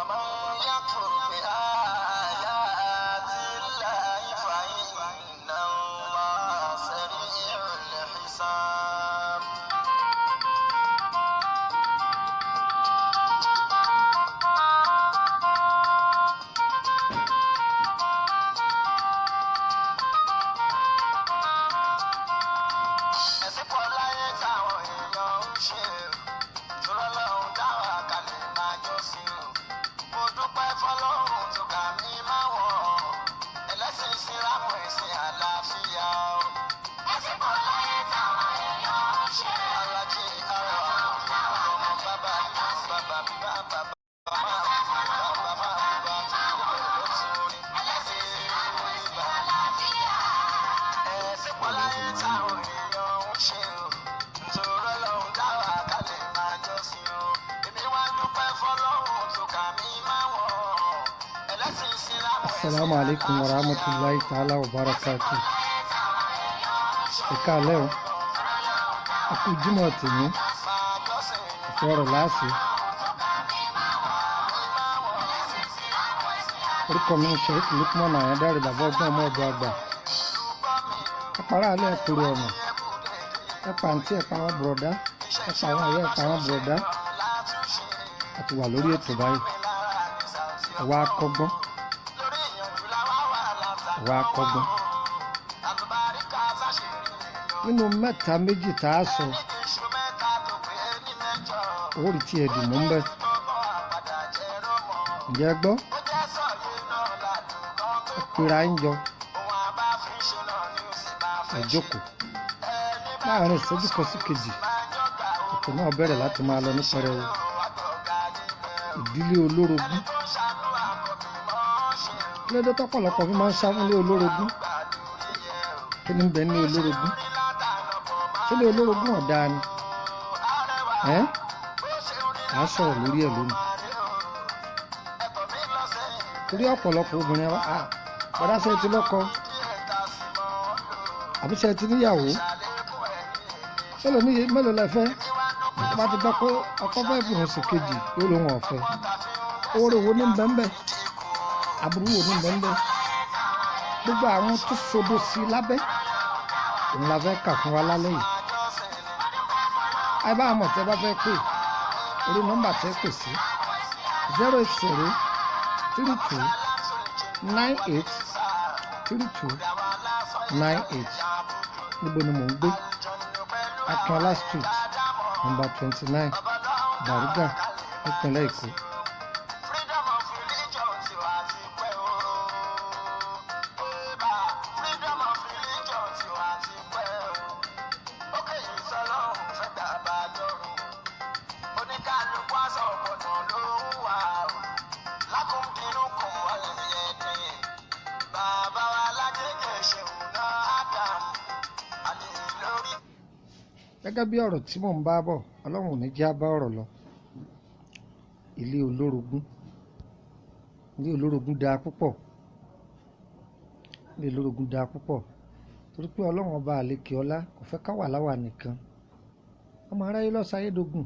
ومن يكفر بآيات الله فإن الله سريع الحساب. Ẹ̀sìn pọ̀ láyé táwọn èèyàn ń ṣe tùrọ̀lọ́hún dáwà kalẹ̀ máa jọ́sìn o. Mo dúpẹ́ fọlọ́run tó kà mí máwọ̀ ẹlẹ́sìn ìsìlámù ẹ̀sìn àlàáfíà o. Ẹ̀sìn pọ̀ láyé táwọn èèyàn ń ṣe. Alájí ara ọmọ bàbá bàbá mi bàbá bàbá bàbá bàbá tó bẹ̀rẹ̀ lọ́tún orí. Ẹlẹ́sìn ìsìlámù ẹ̀sìn àlàáfíà. Ẹ̀sìn pọ̀ láyé táwọn èèyàn ń ṣe o. Nítorí Ọlọ́run dá wa ká lè máa jọ́sìn o. Èmi wá dúpẹ́ fọlọ́run tó kà mí máwọ̀. Ẹlẹ́sìn ìsìlámù ẹ̀sìn Assalamu alaikum àlàáfíà. warahmatullahi ta'ala wa barakatuh. Ẹ káalẹ́ o, a kú Jímọ̀ tèmi, Máa jọ́sìn. ọ̀pọ̀ ọ̀rọ̀ láàṣẹ. Orúkọ mi ni Sheikh Lukman Ayandare, bàbá ọgbọ́n ọmọ ọ̀dọ̀ àgbà. Ẹ pará alẹ́ ẹ kúrò ọ̀nà, ẹ pa àǹtí ẹ pa àwọn bùrọ̀dá, ẹ pa àwọn àyẹ́ ẹ pa àwọn bùrọ̀dá. A ti wà lórí ètò báyìí. Ẹ wá kọ́gbọ́n, ẹ wá kọ́gbọ́n. Nínú mẹ́ta méjì tá a sọ, owó rí tí ẹ dì mú ń bẹ́. Ǹjẹ́ ẹ gbọ́? Ẹ pera ń jọ, ẹ jókòó. Láàárín ìṣẹ́jú kan sí kejì, ètò náà bẹ̀rẹ̀ láti máa lọ ní pẹrẹwu. Ìdílé olórogún. Kí ló dé tọ́pọ̀lọpọ̀ fi máa ń sá fúnlé olórogún? Kí ni ń bẹ ní olórogún? Ṣé ilé olórogún ọ̀dà ni? Ẹ́ à á sọ̀rọ̀ lórí ẹ̀ lónìí. Torí ọ̀pọ̀lọpọ̀ obìnrin wa, à bọ̀dá ṣe ti lọ́kọ, àbí ṣe ti níyàwó? Mélòó ní mélòó lẹ fẹ́? Tó bá ti gbọ́ pé ọkọ fẹ́ fìhùn sí kejì, yóò lóun ọ̀fẹ́. Oore wo ní ń bẹ ń bẹ? Aburú wo ní ń bẹ ń bẹ? Gbogbo àwọn tó sodo sí i lábẹ́, òun la fẹ́ kà fún wa lálẹ́ yìí. Ẹ bá mọ̀ tẹ́ bá fẹ́ pè, orí nọ́mbà tẹ́ pè sí 080 32 98 32 98. Níbo ni mò ń gbé? Akínọlá Street, number 29, Bàrúgà, nípínlẹ̀ Èkó. Freedom of religion tiwa ti pẹ́ o. Eba, freedom of religion tiwa ti pẹ́ o. Ó kéyìí sọlọ́run fẹ́ gbà bá lọ́rùn. Oníkálukú aṣọ ọ̀pọ̀nà ló ń wà o. Lákùnkínú kùn wọlé yẹn. Bàbá wa lágége ṣeun náà Adam. Àlè lórí. Gẹ́gẹ́ bí ọ̀rọ̀ tí mò ń bá bọ̀, Ọlọ́run ò ní jẹ́ á bá ọ̀rọ̀ lọ. Ilé olórogún. Ilé olórogún dáa púpọ̀. Ilé olórogún dáa púpọ̀. Torí pé Ọlọ́run ọba àlekè ọlá kò fẹ́ ká wà láwà nìkan. Ọmọ aráyé lọ́sàáyédógún.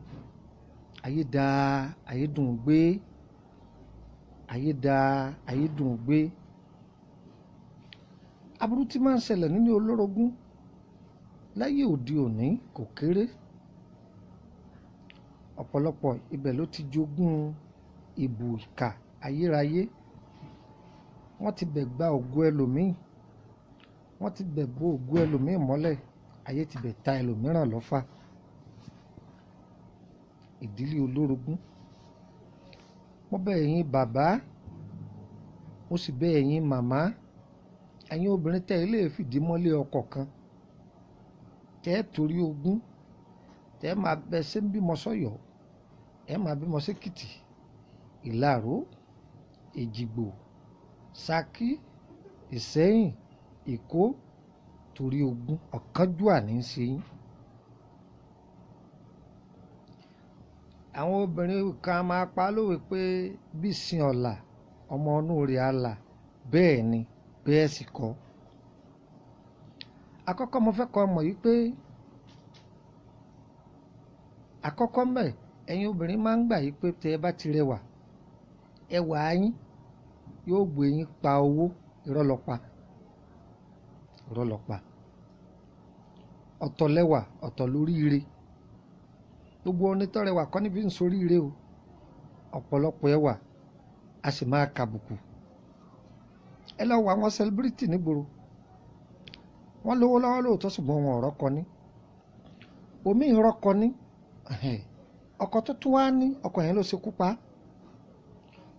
Ayé dáa, ayé dùn gbé. Ayé dáa, ayé dùn gbé. Aburú tí máa ń ṣẹlẹ̀ nínú olórogún láyé òde òní kò kéré. Ọ̀pọ̀lọpọ̀ ibẹ̀ ló ti jogún ìbò ìkà ayérayé. Wọ́n ti bẹ̀ gba ògo ẹlòmíì. Wọ́n ti bẹ̀ bo ògo ẹlòmíì mọ́lẹ̀. Ayé ti bẹ̀ ta ẹlòmíràn lọ́fà. Ìdílé olórogún. Mo bẹ̀ ẹ̀yin bàbá, mo sì bẹ̀ ẹ̀yin màmá. Ẹ̀yin obìnrin tẹ́ ilé fìdí mọ́lé ọkọ kan. Tẹ́ ẹ torí ogún, tẹ́ ẹ máa bẹ ṣé ń bímọ sọ́yọ́, ẹ máa bímọ sékìtì, Ìlaró, Èjìgbò, Ṣakí, Ìsẹ́yìn, Èkó, torí ogún ọ̀kánjúà ní í ṣe yín. Àwọn obìnrin kan máa pa á lówe pé bí sin ọ̀la, ọmọ inú rẹ̀ á là, bẹ́ẹ̀ ni, bẹ́ẹ̀ sì kọ́. Àkọ́kọ́ mo fẹ́ kọ́ mọ̀ yìí pé àkọ́kọ́ mbẹ̀, ẹ̀yin obìnrin máa ń gbà yìí pé tẹ́ ẹ bá ti rẹwà, Ẹwà yín yóò gbé yín pa owó. Irọ́ ló pa, irọ́ ló pa. Ọ̀tọ̀ lẹ́wà, ọ̀tọ̀ lóríire. Gbogbo onítọ̀rẹwà kọ́ níbi ń soríire o. Ọ̀pọ̀lọpọ̀ ẹwà a sì máa kàbùkù. Ẹ lọ wo àwọn sẹlẹbírìtì nígboro, wọ́n lówó lọ́wọ́ lóòótọ́, ṣùgbọ́n wọn ò rọ́kọ ní. Omi ìrọ́kọ ní, ọkọ tó tún wá ní ọkọ yẹn ló ṣekú pa.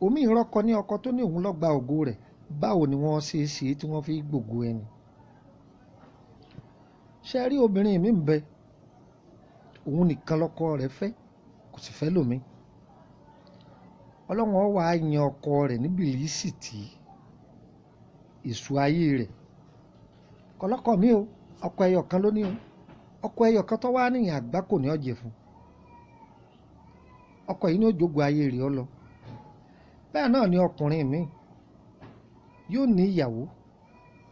Omi ìrọ́kọ ní ọkọ tó ní òun ló gba ògo rẹ̀. Báwo ni wọ́n ṣe é ṣe tí wọ́n fi gbògo ẹni? Ṣe rí obìnrin mi ń bẹ, òun nìkan lọ́kọ rẹ̀ fẹ́, kò sì fẹ́ lómi. Ọlọ́run ó wá yan ọkọ rẹ̀ ní bìlísì tí èso ayé rẹ̀. Kọlọ́kọ mi o, ọkọ ẹyọ kan ló ní o. Ọkọ ẹyọ kan tó wá níyàn àgbá kò ní ọ̀jẹ̀ fún. Ọkọ yìí ní ó jogun ayé rẹ̀ ọ lọ. Bẹ́ẹ̀ náà ni ọkùnrin mi yóò ní ìyàwó,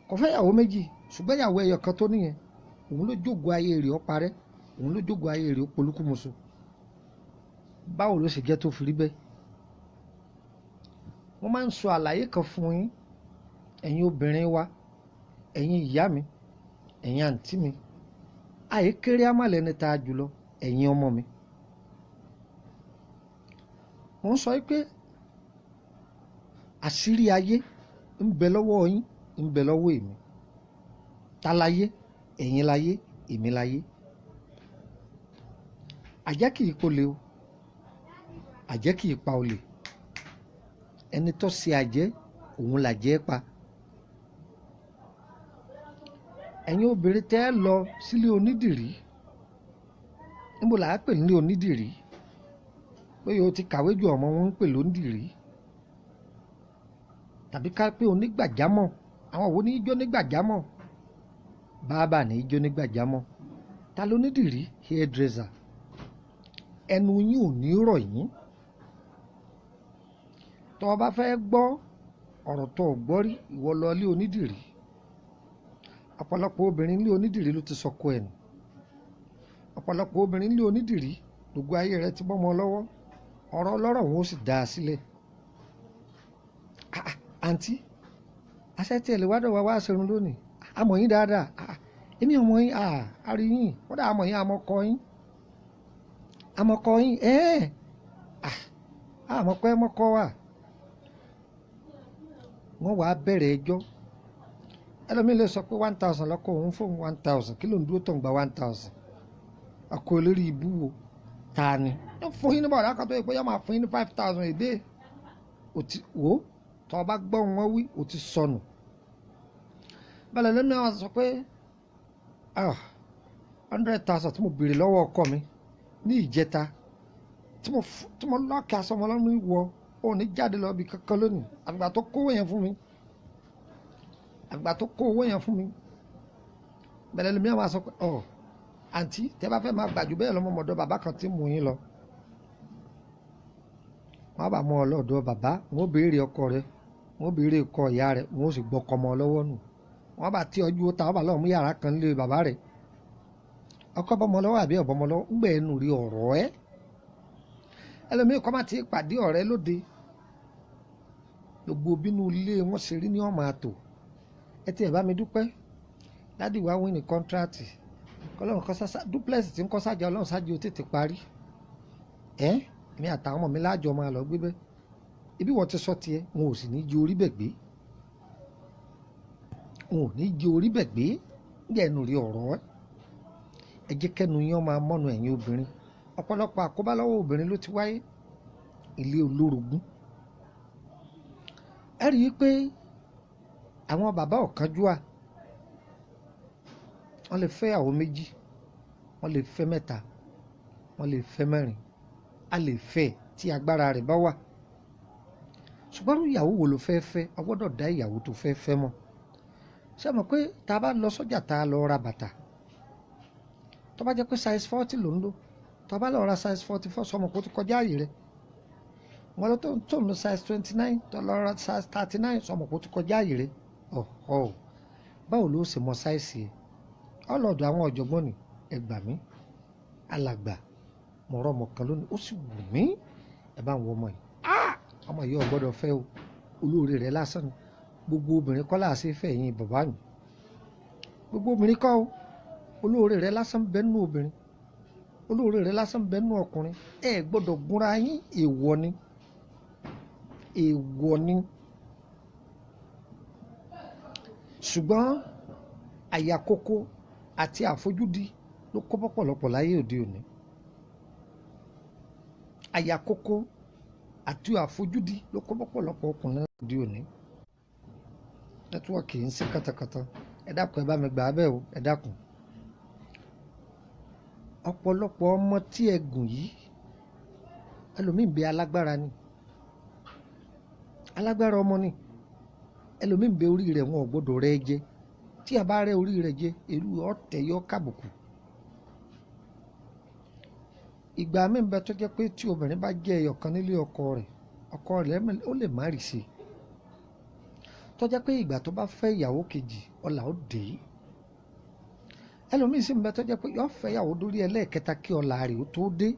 kò fẹ́ ìyàwó méjì, ṣùgbọ́n ìyàwó ẹyọ kan tó níyẹn, òun ló jogun ayé rẹ̀ ó parẹ́, òun ló jogun ayé rẹ̀ ó polúkúmuṣu. Báwo ló ṣe jẹ́ tó fi rí bẹ́ẹ̀? Mo máa ń sọ àlàyé kan fún yín, ẹ̀yin obìnrin wa, ẹ̀yin ìyá mi, ẹ̀yin àǹtí mi, àyè kéré àmàlẹ́ ní ta jùlọ, ẹ̀yin ọmọ mi. Mo ń sọ pé àṣírí ayé ń bẹ lọ́wọ́ yín, ń bẹ lọ́wọ́ èmi. Ta láyé? Ẹ̀yin láyé, èmi láyé. Àjẹ́ kì í polè o, àjẹ́ kì í pa olè. Ẹni tó ṣe àjẹ́, òun làjẹ́ pa. Ẹ̀yin obìnrin tẹ́ ẹ lọ sílé onídìrí, níbo là á pè nílé onídìrí? Pé o ti kàwé ju ọmọ wọn ń pè lónídìrí, tàbí ká pé onígbàjámọ̀. Àwọn wo ní í jó nígbàjámọ̀? Bàbá ní í jó nígbàjámọ̀. Ta ló nídìrí? Hairdresser. Ẹnu yín ò ní rọ̀ yín. Tó o bá fẹ́ gbọ́ ọ̀rọ̀ tó o gbọ́ rí, ìwọ lọ ilé onídìrí. Ọ̀pọ̀lọpọ̀ obìnrin ilé onídìrí ló ti sọkọ ẹ̀ nù. Ọ̀pọ̀lọpọ̀ obìnrin ilé onídìrí gbogbo ayé rẹ̀ ti bọ́mọ lọ́wọ́. Ọ̀rọ̀ ọlọ́rọ̀ wọn ó sì dá a sílẹ̀. Àǹtí, aṣẹ́ tí ẹ lè wádọ̀ wá wá ṣerun lónìí. A mọ̀ yín dáadáa. Èmi ò mọ̀ yín, a rí yín. Kódà a mọ̀ yín, a mọ̀ kọ yín. A mọ̀ kọ yín. A mọ̀ pé mọ̀ kọ wà. Wọ́n wàá bẹ̀rẹ̀ ẹjọ́. Ẹlòmíì lè sọ pé 1,000 lọ́kọ̀ òun fóun 1,000. Kí ló ń dúró tó ń gba 1,000? Ọkọ̀ olórí ibú wo? Ta ni? Yóò fún yín ní bọ̀dá kan tó yẹ pé yóò máa fún yín ní 5,000 a day. Wò ó, tó o bá gbọ́ wọn wí, o ti sọnù. Bẹ́ẹ̀ lẹ́nu àwọn sọ pé 100,000 tí mo béèrè lọ́wọ́ ọkọ mi ní ìjẹta tí mo lọ́ọ̀kì aṣọ ọmọ ọlọ́run wọ, ò ní jáde lọ ibi kankan lónìí. Àgbà tó kó owó yẹn fún mi. Àgbà tó kó owó yẹn fún mi. Bẹ́ẹ̀ lẹ́nu àwọn sọ pé àǹtí, tẹ́ bá fẹ́ máa gbàjú bẹ́ẹ̀ lọ́mọ ọmọdé bàbá kan tí mú yín lọ. Wọ́n bá mú ọ lọ́dọ̀ bàbá, wọ́n ó béèrè ọkọ rẹ̀, wọ́n ó béèrè ọkọ ìyá rẹ̀, wọ́n ó sì gbọ́kọ ọmọ lọ́wọ́ nù. Wọ́n bá tí ọjọ́ ta, wọ́n bá lọ́ọ́ mú yàrá kan lé bàbá rẹ̀. Ọkọ bọ́mọ lọ́wọ́ àbí ọ̀bọ̀mọ lọ́wọ́, ń gbẹ̀ ẹnu rí ọ̀rọ̀ ẹ́. Ẹlòmíì kọ́ máa ti pàdé ọ̀rẹ́ lóde. Gbogbo bínú ilé wọn ṣe rí ní ọmọ àtò. Ẹ ti ẹ̀ bá mi dúpẹ́. Dádì wa wí ní kọ́ńtrátì. Kọ́lọ́run kọ́ sásá, duplex tí ń kọ́ sájà, Ọlọ́run sájà ó tètè parí. Èmi àtàwọn ọmọ mi láàjọ máa lọ gbé bẹ́ẹ̀. Ibi wọ́n ti sọ tiẹ̀, wọn ò sì ní jí orí bẹ̀ gbé. Wọn ò ní jí orí bẹ̀ gbé. Ǹjẹ́ ẹnu rí ọ̀rọ̀ ẹ́? Ẹ jẹ́ kẹ́nu yín máa mọ́nu ẹ̀yin obìnrin. Ọ̀pọ̀lọpọ̀ àkóbá lọ́wọ́ obìnrin ló ti wáyé. Ilé olórogún. Ẹ rí i pé àwọn bàbá ọ̀kánjúà, wọ́n lè fẹ́ ìyàwó méjì, wọ́n lè fẹ́ mẹ́ta, wọ́n lè fẹ́ mẹ́rin, a lè fẹ́ tí agbára rẹ̀ bá wà. Ṣùgbọ́n ìyàwó wo ló fẹ́ fẹ́? A gbọ́dọ̀ dá ìyàwó tó fẹ́ fẹ́ mọ̀. Ṣé ẹ mọ̀ pé tá a bá lọ sọ́jà tá a lọ ra bàtà, tó bá jẹ́ pé size 40 ló ń lò, tó bá lọ ra size 44, sọmọ kó ti kọjá ààyè rẹ̀. Wọ́n lọ tó ń lo size 29, tó lọ ra size 39, sọmọ kó ti kọjá ààyè rẹ̀. Ọ̀họ́, báwo ló ṣe mọ size yẹn? Ọlọ́dọ̀ àwọn ọ̀jọ̀gbọ́n ni, ẹ gbà mí, alàgbà, mo rọ́ ọmọ kan lónìí, ó sì wù mí, ẹ bá ń wọ ọmọ yìí. Ọmọ yìí ò gbọ́dọ̀ fẹ́ o, olóore rẹ̀ lásán ni. Gbogbo obìnrin kọ́ là ṣe fẹ́ yín bàbá mi, gbogbo obìnrin kọ́ o. Olóore rẹ̀ lásán bẹ́ẹ̀ nú obìnrin, olóore rẹ̀ lásán bẹ́ẹ̀ nú ọkùnrin. Ẹ gbọ́dọ̀ gúnra yín, èèwọ̀ ni, èèwọ̀ ni. Ṣùgbọ́n àyàkókò àti àfojúdi ló kó pọ̀pọ̀lọpọ̀ láyé òde òní. Àyàkókò àti àfojúdi ló kó pọ̀pọ̀lọpọ̀ ọkùnrin láyé òde òní. Nẹ́tíwọ́ọ̀kì ń ṣe kàtàkàtà. Ẹ dákun, ẹ bá mi gbà á bẹ́ẹ̀ o, ẹ dákun. Ọ̀pọ̀lọpọ̀ ọmọ tí ẹ gùn yìí, ẹlòmíì bí alágbára ni, alágbára ọmọ ni. Ẹlòmíì bẹ orí rẹ̀ wọn ò gbọ́dọ̀ rẹ́ jẹ. Tí a bá rẹ́ orí rẹ̀ jẹ, èrú ọ̀tẹ̀ yọ kábùkù. Ìgbà míì bẹ tó jẹ́ pé tí obìnrin bá jẹ́ ẹyọ̀kan nílé ọkọ rẹ̀, ọkọ rẹ̀ ó lè má rí sí i. Tó jẹ́ pé ìgbà tó bá fẹ́ ìyàwó kejì, ọlà ó dé. Ẹlòmíì sì ń bẹ tó jẹ́ pé yó fẹ́ ìyàwó dórí ẹlẹ́ẹ̀kẹta kí ọlà rẹ̀ ó tó dé.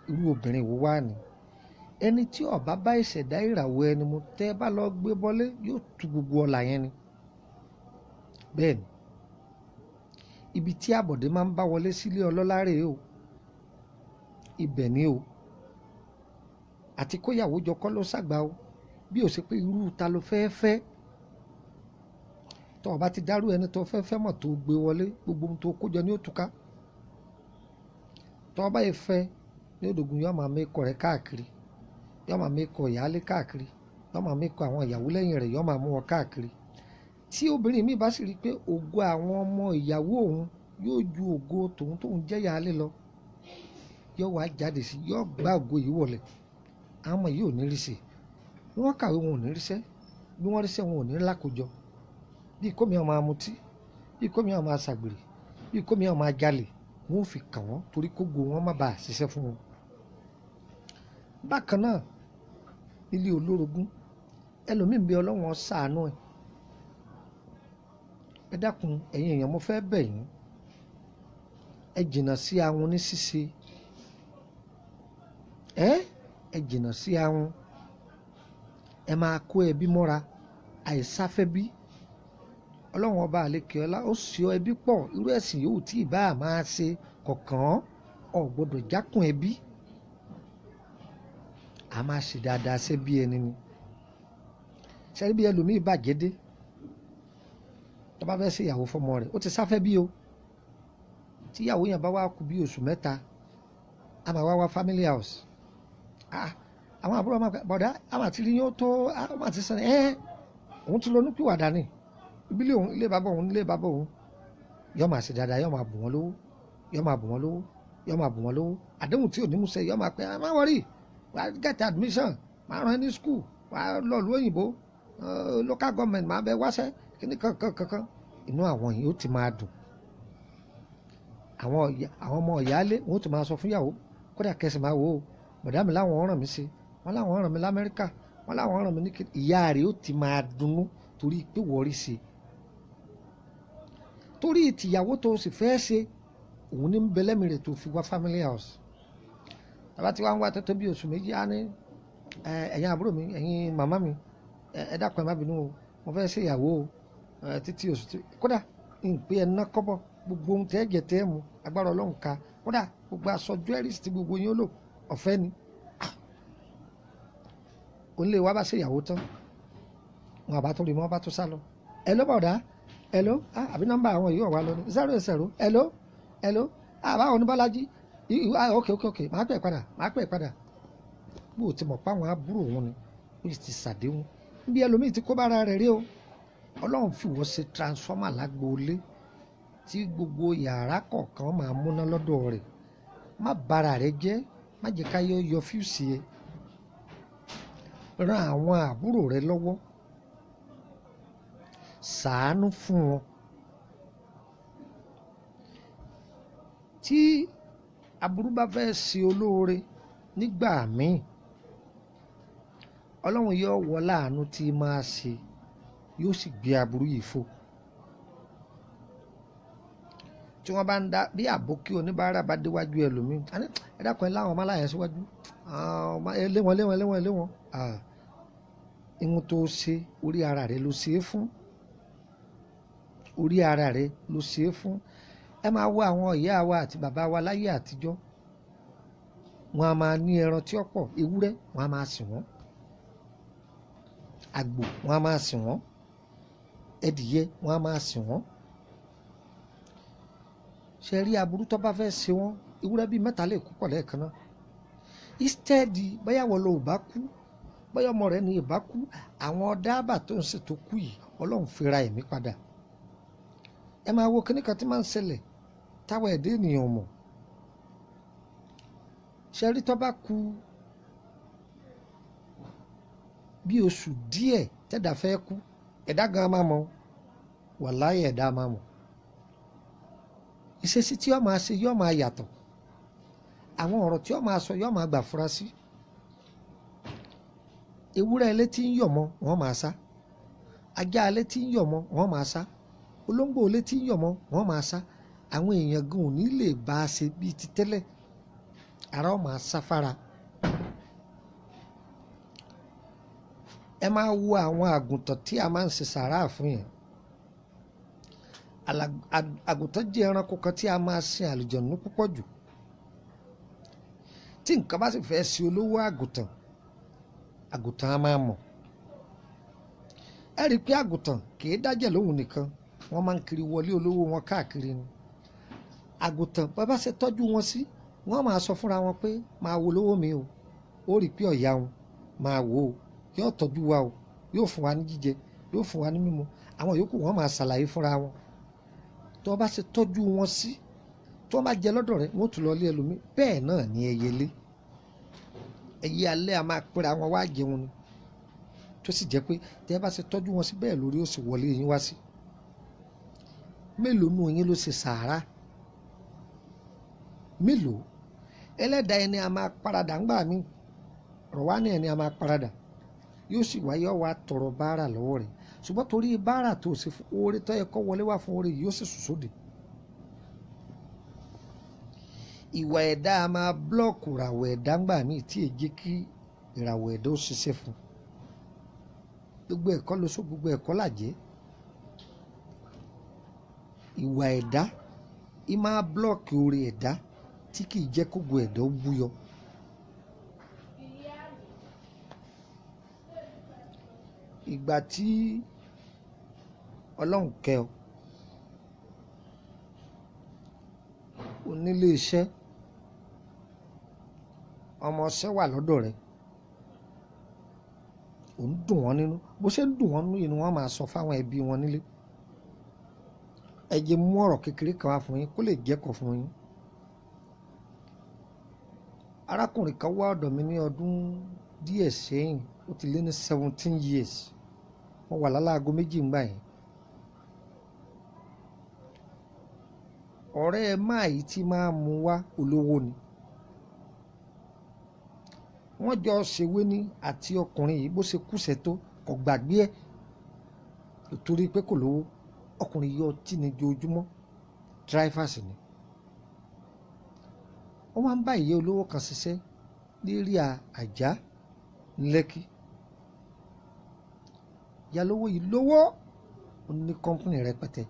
Irú obìnrin wo wá ni? Ẹni tí ó bá bá ìṣẹ̀dá ìràwọ̀ ẹni mu, tẹ́ bá lọ gbé bọ́lé, yóò tu gbogbo ọlà yẹn ni. Bẹ́ẹ̀ ni, ibi tí àbọ̀dé máa ń bá wọlé sílé ọlọ́lá rèé o, ibẹ̀ ni o. Àti kóyàwó jọ kọ́ ló ṣàgbà o, bí ó ṣe pé irú ta ló fẹ́ fẹ́. Tó o bá ti dárú ẹni tó fẹ́ fẹ́ mọ̀ tó gbé wọlé, gbogbo ohun tó kó jọ ní ó túká. Tó o bá yẹ fẹ́ ní òdògùn, yóò máa mẹ́kọ̀ rẹ káàkiri, yóò máa mẹ́kọ̀ ìyáálé káàkiri, yóò máa mẹ́kọ̀ àwọn ìyàwó lẹ́yìn rẹ̀, yóò máa mú wọn káàkiri. Tí obìnrin mi bá sì rí i pé ògo àwọn ọmọ ìyàwó òun yóò ju ògo tòun tóun jẹ́ ìyáálé lọ, yóò wá jáde sí, yóò gbá ògo yìí wọlé. Àwọn ọmọ yìí ò ní rí sí. Bí wọ́n kàwé wọn ò ní ríṣẹ́, bí wọ́n ríṣẹ́ wọn ò ní lákòjọ. Bí kómi ọmọ amutí, bí kómi ọmọ aṣàgbèrè, bí kómi ọmọ ajalè, wọn ò fi kàn wọ́n torí kógo wọn má bàa ṣiṣẹ́ fún wọn. Bákan náà, nílé olórogún, ẹlòmíì bí Ọlọ́run ṣàánú ẹ̀. Ẹ dákun, ẹ̀yin èèyàn, mo fẹ́ bẹ̀ yín. Ẹ jìnnà sí ahun ní ṣíṣe. Ẹ jìnnà sí ahun. Ẹ máa kó ẹbí mọ́ra, àìsáfẹ́ bí. Ọlọ́run ọba àlekè ọlá ó ṣe ọ ẹbí pọ̀, irú ẹ̀sìn yòówù tí ìbá máa ṣe kọ̀ọ̀kan, ò gbọ́dọ̀ jákun ẹbí. A máa ṣe dáadáa ṣe bí ẹni ni. Ṣé bí ẹlòmíì bàjẹ́ dé, tó bá fẹ́ ṣe ìyàwó fọmọ rẹ̀, ó ti sáfẹ́ bí o. Tí ìyàwó yẹn bá wá kú bí oṣù mẹ́ta, a máa wá wá family house. Àwọn àbúrò máa bọ̀dá, a máa ti rí yín ó tó, a máa ti sọ ní, òun ti ronú pìwàdà ni. Ìbílẹ̀ òun, ilé bàbá òun, ilé bàbá òun. Yóò máa ṣe dáadáa, yóò máa bù wọ́n lówó, yóò máa bù wọ́n lówó, yóò máa bù wọ́n lówó. Àdéhùn tí ò ní múṣẹ, yóò máa pẹ́, má worry, wàá get admission, máa rán ẹ ní school, wàá lọ ìlú òyìnbó, local government máa bẹ wáṣẹ́, kíní kankan kankan. Inú àwọn yìí ó ti máa dùn. Àwọn ọmọ ìyáálé wọn ó ti máa sọ fún ìyàwó, kódà kẹsì máa wò ó, bọ̀dá mi láwọn ràn mí sí, wọ́n láwọn ràn mí l'Amẹ́ríkà, wọ́n láwọn ràn mí ní kí. Ìyá rẹ̀ ó ti máa dunnú torí pé wọ́n rí sí i. Torí tìyàwó tó sì fẹ́ ṣe, òun ní bẹlẹ́mì rẹ̀ tó fi wá family house. Tàbá tí wọ́n wá tó bí oṣù méjì, á ní, ẹ̀yin àbúrò mi, ẹ̀yin màmá mi, ẹ dákun ẹ má bínú o, mo fẹ́ ṣe ìyàwó o, títí oṣù tí kódà ń pè ẹ ná kọ́bọ̀, gbogbo ohun tẹ́ jẹ tẹ́ mu, agbára Ọlọ́run ka, kódà gbogbo aṣọ jewelries tí gbogbo yín ó lò, ọ̀fẹ́ ni. Òun lè wá bá ṣe ìyàwó tán, wọn àbá tó rí mọ́ bá tó sá lọ. Hello bọ̀dá, hello, àbí nọ́mbà àwọn yìí wà lọ ní 080, hello, hello, àbá òní Bọ́lájí, ok ok ok, màá pè padà, màá pè padà. Bó o ti mọ̀ pé àwọn àbúrò òun ni, ó sì ti ṣàdéhùn. Níbi ẹlòmíì tí kó bára rẹ̀ rí o. Ọlọ́run fi wọ́n ṣe transformer lágboolé tí gbogbo yàrá kọ̀ọ̀kan máa múná lọ́dọ̀ rẹ̀. Má bára rẹ̀ jẹ́, má jẹ́ ká yọ fíùsì ẹ. Ran àwọn àbúrò rẹ lọ́wọ́, ṣàánú fún wọn. Tí aburú bá fẹ́ ṣe olóore nígbà míì, Ọlọ́run yóò wọ láàánú tí máa ṣe, yóò sì gbé aburú yìí fò. Tí wọ́n bá ń dá bí àbókí oníbàárà bá déwájú ẹlòmíì, ẹ dákun ẹ láwọn ọmọ aláyẹn síwájú, Léwọn léwọn léwọn léwọn. Ihun tó ṣe orí ara rẹ ló ṣe é fún, orí ara rẹ ló ṣe é fún. Ẹ máa wo àwọn ìyá wa àti bàbá wa láyé àtijọ́, wọn a máa ní ẹran tí ó pọ̀, ewúrẹ́ wọn a máa sìn wọ́n, àgbò wọn a máa sìn wọ́n, ẹdìyẹ wọn a máa sìn wọ́n. Ṣe rí aburú tó bá fẹ́ ṣe wọ́n, ewúrẹ́ bíi mẹ́ta lè kú pọ̀ lẹ́ẹ̀kan náà. Instead bóyá wọ́n lọ ò bá kú, bóyá ọmọ rẹ̀ ní ìbá kú, àwọn dábàá tó ń ṣètò kú yìí Ọlọ́run fi ra ẹ̀mí padà. Ẹ máa wo kíní kan tí máa ń ṣẹlẹ̀ táwọn ẹ̀dá ènìyàn mọ̀. Ṣe rí tó bá kú bí oṣù díẹ̀ tẹ́dà fẹ́ kú, ẹ̀dá gan máa mọ̀, wàláhì ẹ̀dá máa mọ̀. Ìṣesí tí ó máa ṣe yóò máa yàtọ̀, àwọn ọ̀rọ̀ tí ó máa sọ yóò máa gbà fura sí. Ewúrẹ́ ilé tí ń yọ̀ mọ́ wọ́n máa sá, ajá ilé tí ń yọ̀ mọ́ wọ́n máa sá, olóńgbò ilé tí ń yọ̀ mọ́ wọ́n máa sá. Àwọn èèyàn gan ò ní lè bá a ṣe bíi ti tẹ́lẹ̀, ara ó máa sá fára. Ẹ máa wo àwọn àgùntàn tí a máa ń ṣe sàárà fún yẹn. Àgùntàn jẹ́ ẹranko kan tí a máa sin àlùjọ̀nnú púpọ̀ jù. Tí nǹkan bá sì fẹ́ ṣe olówó àgùntàn, àgùntàn á máa mọ̀. Ẹ rí i pé àgùntàn kì í dájẹ̀ lóhùn nìkan, wọ́n máa ń kiri wọlé olówó wọn káàkiri ni. Àgùntàn bàbá ṣe tọ́jú wọn sí, wọ́n máa sọ fúnra wọn pé máa wo olówó mi o, ó rí i pé ọ̀yà wọn máa wò ó, yóò tọ́jú wa o, yóò fún wa ní jíjẹ, yóò fún wa ní mímu. Àwọn yòókù wọ́n máa ṣàlàyé fúnra wọn. Tó bá ṣe tọ́jú wọn sí, tó bá jẹ lọ́dọ̀ rẹ̀, wọ́n tún lọ lé ẹlòmíì. Bẹ́ẹ̀ náà ni ẹyẹlé. Ẹyẹ alẹ́ a máa pera wọn wá jẹun ni. Tó sì jẹ́ pé tẹ́ bá ṣe tọ́jú wọn sí bẹ́ẹ̀ lórí ó sì wọlé yín wá sí. Mélòó nù yín ló ṣe sàárà? Mélòó? Ẹlẹ́dàá ẹni a máa paradà ńgbà mí. Rọ̀wánì ẹni a máa paradà. Yóò sì wáyé wá tọrọ báárà lọ́wọ́ rẹ̀. Ṣùgbọ́n torí báárà tó ṣe fún oore tó yẹ kó wọlé wá fún oore yìí, yóò sì sùn sóde. Ìwà ẹ̀dá a máa búlọ̀kù ìràwọ̀ ẹ̀dá ńgbà míì tí èyí jẹ́ kí ìràwọ̀ ẹ̀dá ó ṣiṣẹ́ fún. Gbogbo ẹ̀kọ́ ló sọ, gbogbo ẹ̀kọ́ làjẹ́. Ìwà ẹ̀dá í máa búlọ̀kù oore ẹ̀dá tí kì í jẹ́ kógo ẹ̀dá ó búyọ. Ìgbà tí Ọlọ́run kẹ́ ọ, onílé iṣẹ́, ọmọọṣẹ́ wà lọ́dọ̀ rẹ, ò ń dùn wọ́n nínú. Bó ṣe ń dùn wọ́n nínú ni wọ́n máa sọ fáwọn ẹbí wọn nílé. Ẹ jẹ́ mú ọ̀rọ̀ kékeré kan wá fún yín kó lè jẹ́kọ̀ọ́ fún yín. Arákùnrin kan wá ọ̀dọ̀ mi ní ọdún díẹ̀ sẹ́yìn, ó ti lé ní 17 years. Wọ́n wà láláago méjì ńgbà yẹn. Ọ̀rẹ́ ẹ máa yìí tí máa mú wá olówó ni. Wọ́n jọ ṣèwé ní àti ọkùnrin yìí bó ṣe kúṣẹ̀ tó kò gbàgbé ẹ̀ torí pé kò lówó. Ọkùnrin yìí ọtí ní ojoojúmọ́, drivers ni. Wọ́n máa ń bá ìyá olówó kan ṣiṣẹ́ lérí àjà ní Lẹ́kí. Ìyá olówó yìí lówó, ó ní kọ́ńpìnì rẹpẹtẹ.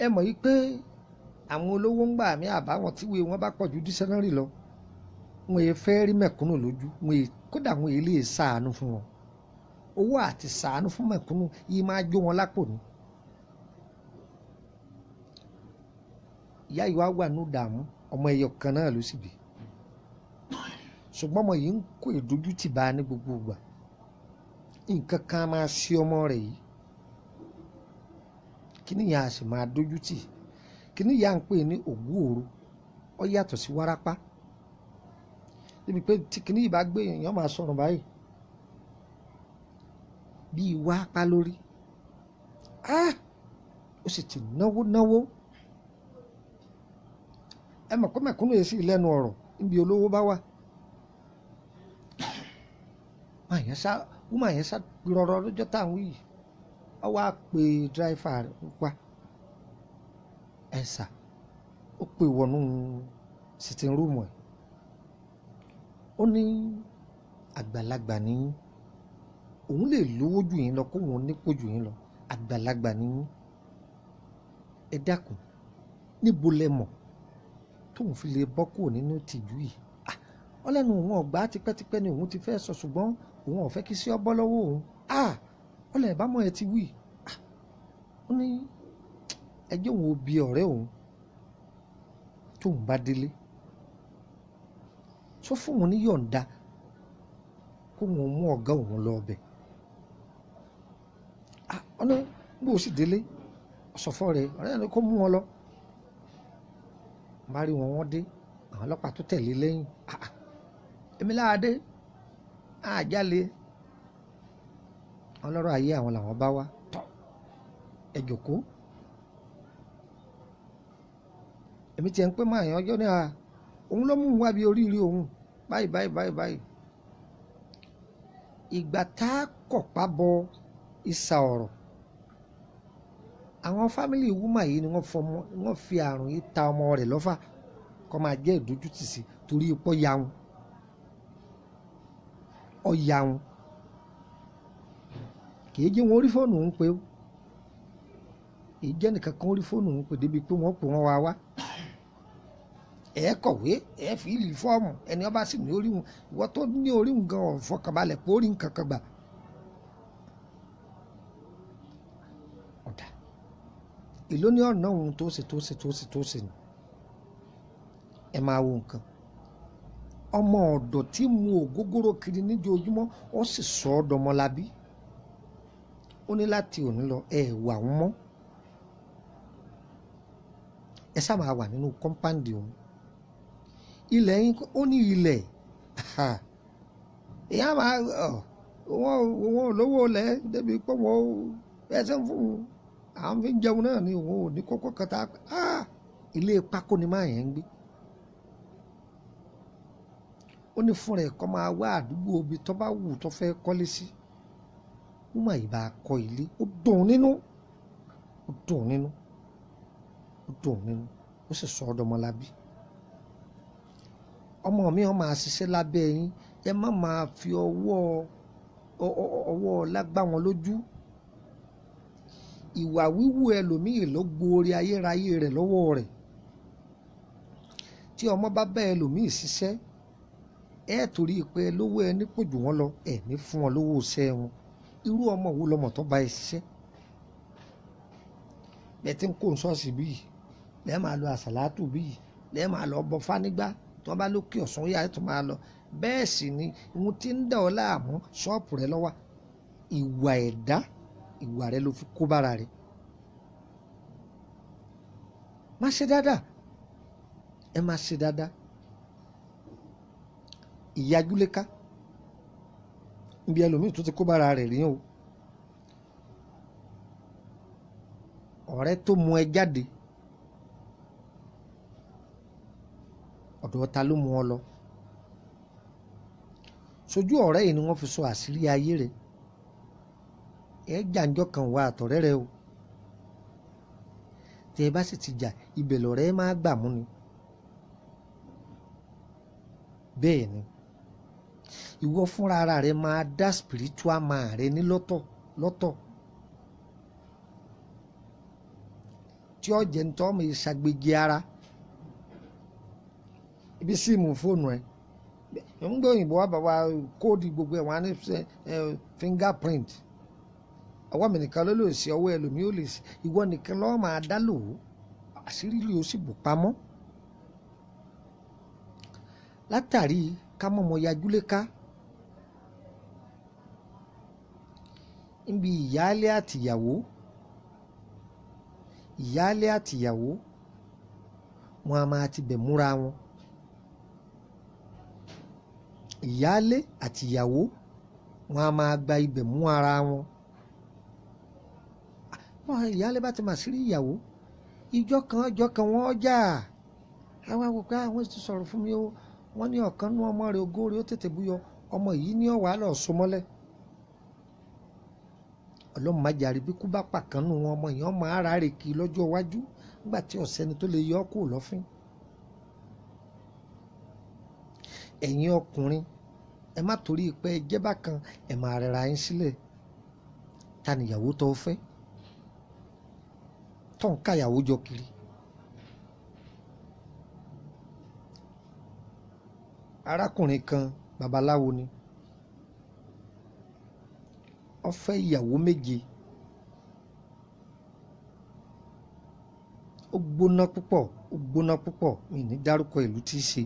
Ẹ mọ̀ yìí pé àwọn olówó ń gbà mí àbáwọn tí ìwé wọn bá pọ̀ ju dísẹ́nárì lọ, wọn èé fẹ́ rí mẹ̀kúnnù lójú, wọn èé kódà wọn èé lè ṣàánú fún wọn. Owó àti ṣàánú fún mẹ̀kúnnù yìí máa jó wọn lápò ni. Ìyá yìí wá wà ní ìdààmú, ọmọ ẹyọ kan náà ló sì bí. Ṣùgbọ́n ọmọ yìí ń kó ìdójútì bá a ní gbogbo ìgbà. Nǹkan kan máa ṣe ọmọ rẹ̀ yìí. Kíní ìyá a sì máa dójútì. Kíní ìyá ń pè ní ògún òru, ó yàtọ̀ sí wárápá. Níbi pé tí kíní yìí bá gbé èèyàn máa sọ̀rọ̀ báyìí. Bí wárápá lórí. Ah! Ó sì ti náwó náwó. Ẹ mọ̀ pé mẹ̀kúnnù yìí sì lẹ́nu ọ̀rọ̀ níbi olówó bá wà. Wúmà yẹn sá rọrọ lọ́jọ́ tá à ń wí yìí. Ó wá pe dráìfà rẹ̀ wá. Ẹ sà, Ó pè wọnú sitting room ẹ̀. Ó ní àgbàlagbà ní òun lè lówó jù yín lọ, kóun nípò jù yín lọ, àgbàlagbà ní ẹ dákun, níbo lẹ mọ̀ tóun fi lè bọ́ kúrò nínú ìtìjú yìí? Ọlẹ́nu òun ọ̀gbá tipẹ́tipẹ́ ni òun ti fẹ́ sọ, ṣùgbọ́n òun ò fẹ́ kí sí ọ bọ́ lọ́wọ́ òun. Ọlẹ́ ìbámọ́ ẹ ti wí. Ó ní ẹjẹ́ òun ò bi ọ̀rẹ́ òun tóun bá délé, sọ fún òun ní yọ̀ǹda kó wọn mú ọ̀gá òun lọ ọbẹ̀. Ọ̀nà bó o sì délé ọ̀sọ̀fọ́ rẹ̀ ọ̀rẹ́ rẹ̀ kó mú wọn lọ. Bá rí wọn, wọ́n dé, àwọn ọlọ́pàá tó tẹ̀lé lẹ́yìn. Èmi láàdé àjálè ọlọ́rọ̀ ayé àwọn làwọn bá wá. Tọ́ ẹ jòkó, èmi tiẹ̀ ń pẹ́ máa yàn ọjọ́ ní a òun ló mú un wá bí oríire òun báyìí báyìí báyìí báyìí. Ìgbà tá a kọ̀pá bọ ìsà ọ̀rọ̀, àwọn fámìlì wúmà yìí ni wọ́n fi àrùn yìí ta ọmọ rẹ̀ lọ́fà kó máa jẹ́ ìdójútì sí torí ipò yaun ọ̀yaun kì í jẹ́ wọn orí fóònù ń pè ó, kì í jẹ́ nìkan kan orí fóònù ń pè débi pé wọ́n pè wọ́n wá wá. Ẹ kọ̀wé, ẹ fi ìlì fọ́ọ̀mù, ẹni ọba sì ní orí wọn, ìwọ tó ní orí wọn gan ọ̀fọ̀kànbalẹ̀ pé orí nǹkan kan gbà. Ọ̀dà èló ní ọ̀nà òun tó ṣe tó ṣe tó ṣe tó ṣe ni ẹ máa wo nǹkan. Ọmọ ọ̀dọ̀ tí mu ògógóró kiri níjoojúmọ́, ó sì sọ ọ́ dọmọlábí. Ó ní láti òní lọ ẹ wà wọ́n mọ́, ẹ sá máa wà nínú kọ́ńpáǹdì òun. Ilẹ̀ yín, ó ní ilẹ̀ ìyá máa wọn lówó lẹ̀ débi pé wọn ẹsẹ̀ ń fún un, àwọn fi ń jẹun náà ni òun ò ní kókó kẹta. Ilé pákó ni máa yẹn ń gbé. Ó ní fúnra ẹ̀ kọ́ máa wá àdúgbò ibi tó bá wù tó fẹ́ kọ́lé sí. Wọ́n máa yìí bá kọ́ ilé, ó dùn nínú, ó dùn nínú, ó dùn nínú, ó sì sọ ọ́ dọmọlábí. Ọmọ mi ó máa ṣiṣẹ́ lábẹ́ yín, ẹ má máa fi ọwọ́ ọlá gbá wọn lójú. Ìwà wíwú ẹlòmíì ló gborí ayérayé rẹ̀ lọ́wọ́ rẹ̀. Tí ọmọ bá bá ẹlòmíì ṣiṣẹ́, ẹ torí pé lówó ẹ ní pò jù wọ́n lọ, ẹ ní fún wọn lówó iṣẹ́ wọn. Irú ọmọ wo lọmọ tó bá ẹ ṣiṣẹ́? Bẹ́ẹ̀ tí ń kó ṣọ́ọ̀ṣì bí yìí, lẹ́ẹ̀ máa lọ àṣàlátù bí yìí, lẹ́ẹ̀ máa lọ bọ fánígbá, tí wọ́n bá lókè ọ̀sán yá ẹ̀ tó máa lọ. Bẹ́ẹ̀ sì ni ohun tí ń dà ọ́ láàmú ṣọ́ọ̀pù rẹ lọ́wọ́. Ìwà ẹ̀dá, ìwà rẹ ló fi kó bára rẹ. Má ṣe dáadáa, ẹ má ṣe dáadáa. Ìyájúléká níbi ẹlòmíì tó ti kó bára rẹ̀ rí o. Ọ̀rẹ́ tó mú ẹ jáde, ọ̀dọ̀ ta ló mú ọ lọ? Sojú ọ̀rẹ́ yìí ni wọ́n fi sọ àṣírí ayé rẹ̀. Ẹ jàǹjọ́ kan wà àtọ̀rẹ́ rẹ o. Tí ẹ bá sì ti jà, ibẹ̀ lọ̀rẹ́ máa gbà mú ni. Bẹ́ẹ̀ ni ìwọ fúnra ara rẹ máa dá spiritual man rẹ ní lọ́tọ̀ lọ́tọ̀ tí ó jẹ́ nítorí ọmọ ìṣàgbéjì ara ibi síìmù fóònù ẹ ń gbé òyìnbó wa bàbá kóòdì gbogbo ẹ̀ wọ́n á ní fingerprint. Ọwọ́ mi nìkan ló lè ṣe, ọwọ́ ẹlòmíì ò lè ṣe, ìwọ nìkan lọ́wọ́ máa dá lò ó, àṣírí lè ó sì bò pamọ́. Látàrí ká mọ̀mọ́ yajúléká níbi ìyáálé àtìyàwó, ìyáálé àtìyàwó wọn a máa ti bẹ̀ múra wọn. Ìyáálé àtìyàwó wọn a máa gba ibẹ̀ mú ara wọn. Wọn ìyáálé bá ti mà sí ìyàwó, ìjọ kan ọjọ́ kan wọ́n jà. Àwọn àwòká àwọn ti sọ̀rọ̀ fún mi o, wọ́n ní ọ̀kan nú ọmọ rẹ̀ ogó rẹ̀ ó tètè búyọ, ọmọ yìí ní ọ̀wá lọ so mọ́lẹ̀. Ọlọ́run má jàre bí kú bá pàkan nù wọn, ọmọ yìí ọmọ ara rẹ̀ kì í lọ́jọ́ iwájú nígbà tí ọ̀sẹ́ni tó lè yọ ọ́ kúrò lọ́fín. Ẹ̀yin ọkùnrin, ẹ má torí pé ẹ jẹ́ bákan, ẹ máa rẹra yín sílẹ̀. Ta nìyàwó tó fẹ́ tó ń káyàwó jọ kiri? Arákùnrin kan babaláwo ni, ó fẹ́ ìyàwó 7. Ó gbóná púpọ̀, ó gbóná púpọ̀, mi ní dárúkọ ìlú tí í ṣe.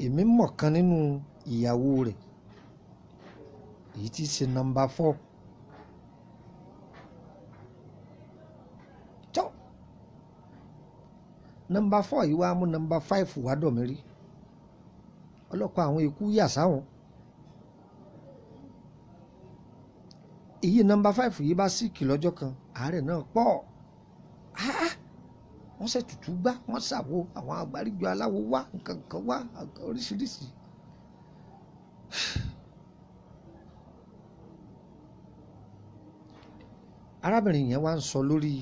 Èmi mọ̀ kan nínú ìyàwó rẹ̀, èyí tí í ṣe nọ́mbà 4. Tó nọ́mbà 4 yìí wá mú nọ́mbà 5 wá dọ̀ mí rí. Ọlọ́pàá àwọn ikú yà sáwọn. Èyí nọ́mbà 5 yìí bá síìkì lọ́jọ́ kan, àárẹ̀ náà pọ̀. Wọ́n ṣe tutù gbá, wọ́n ṣàwo, àwọn àgbáríjọ aláwo wá, nǹkan kan wá, oríṣiríṣi. Arábìnrin yẹn wá ń sọ lórí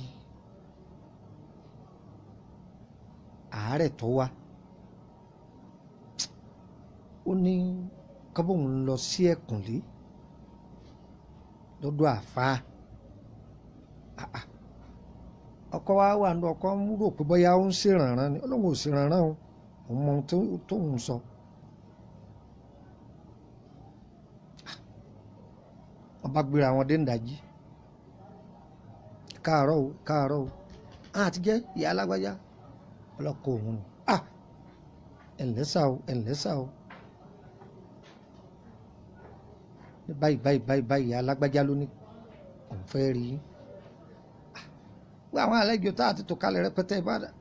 àárẹ̀ tó wá. Ó ní kọ́bọ̀n ń lọ sí ẹ̀kúnlé lọ́dọ̀ àfáà. Ọkọ wa wà ní ọkọ ń rò pé bóyá ó ń ṣèrànràn ni. Ọlọ́run ò ṣèrànràn o, òun mọ ohun tóun sọ. Wọ́n bá gbéra wọn dé ńdàjí. Káàárọ̀ o, káàárọ̀ o. Àti jẹ́ ìyá alágbájá. Ọlọ́kọ òun ni. Ẹ ǹlẹ́ sà o, ẹ ǹlẹ́ sà o. Ní báyìí báyìí báyìí báyìí ìyá alágbájá ló ní òun fẹ́ rí yín. Wọ́n àwọn àlejò tá a ti tò kalẹ̀ rẹpẹtẹ ìbàdàn.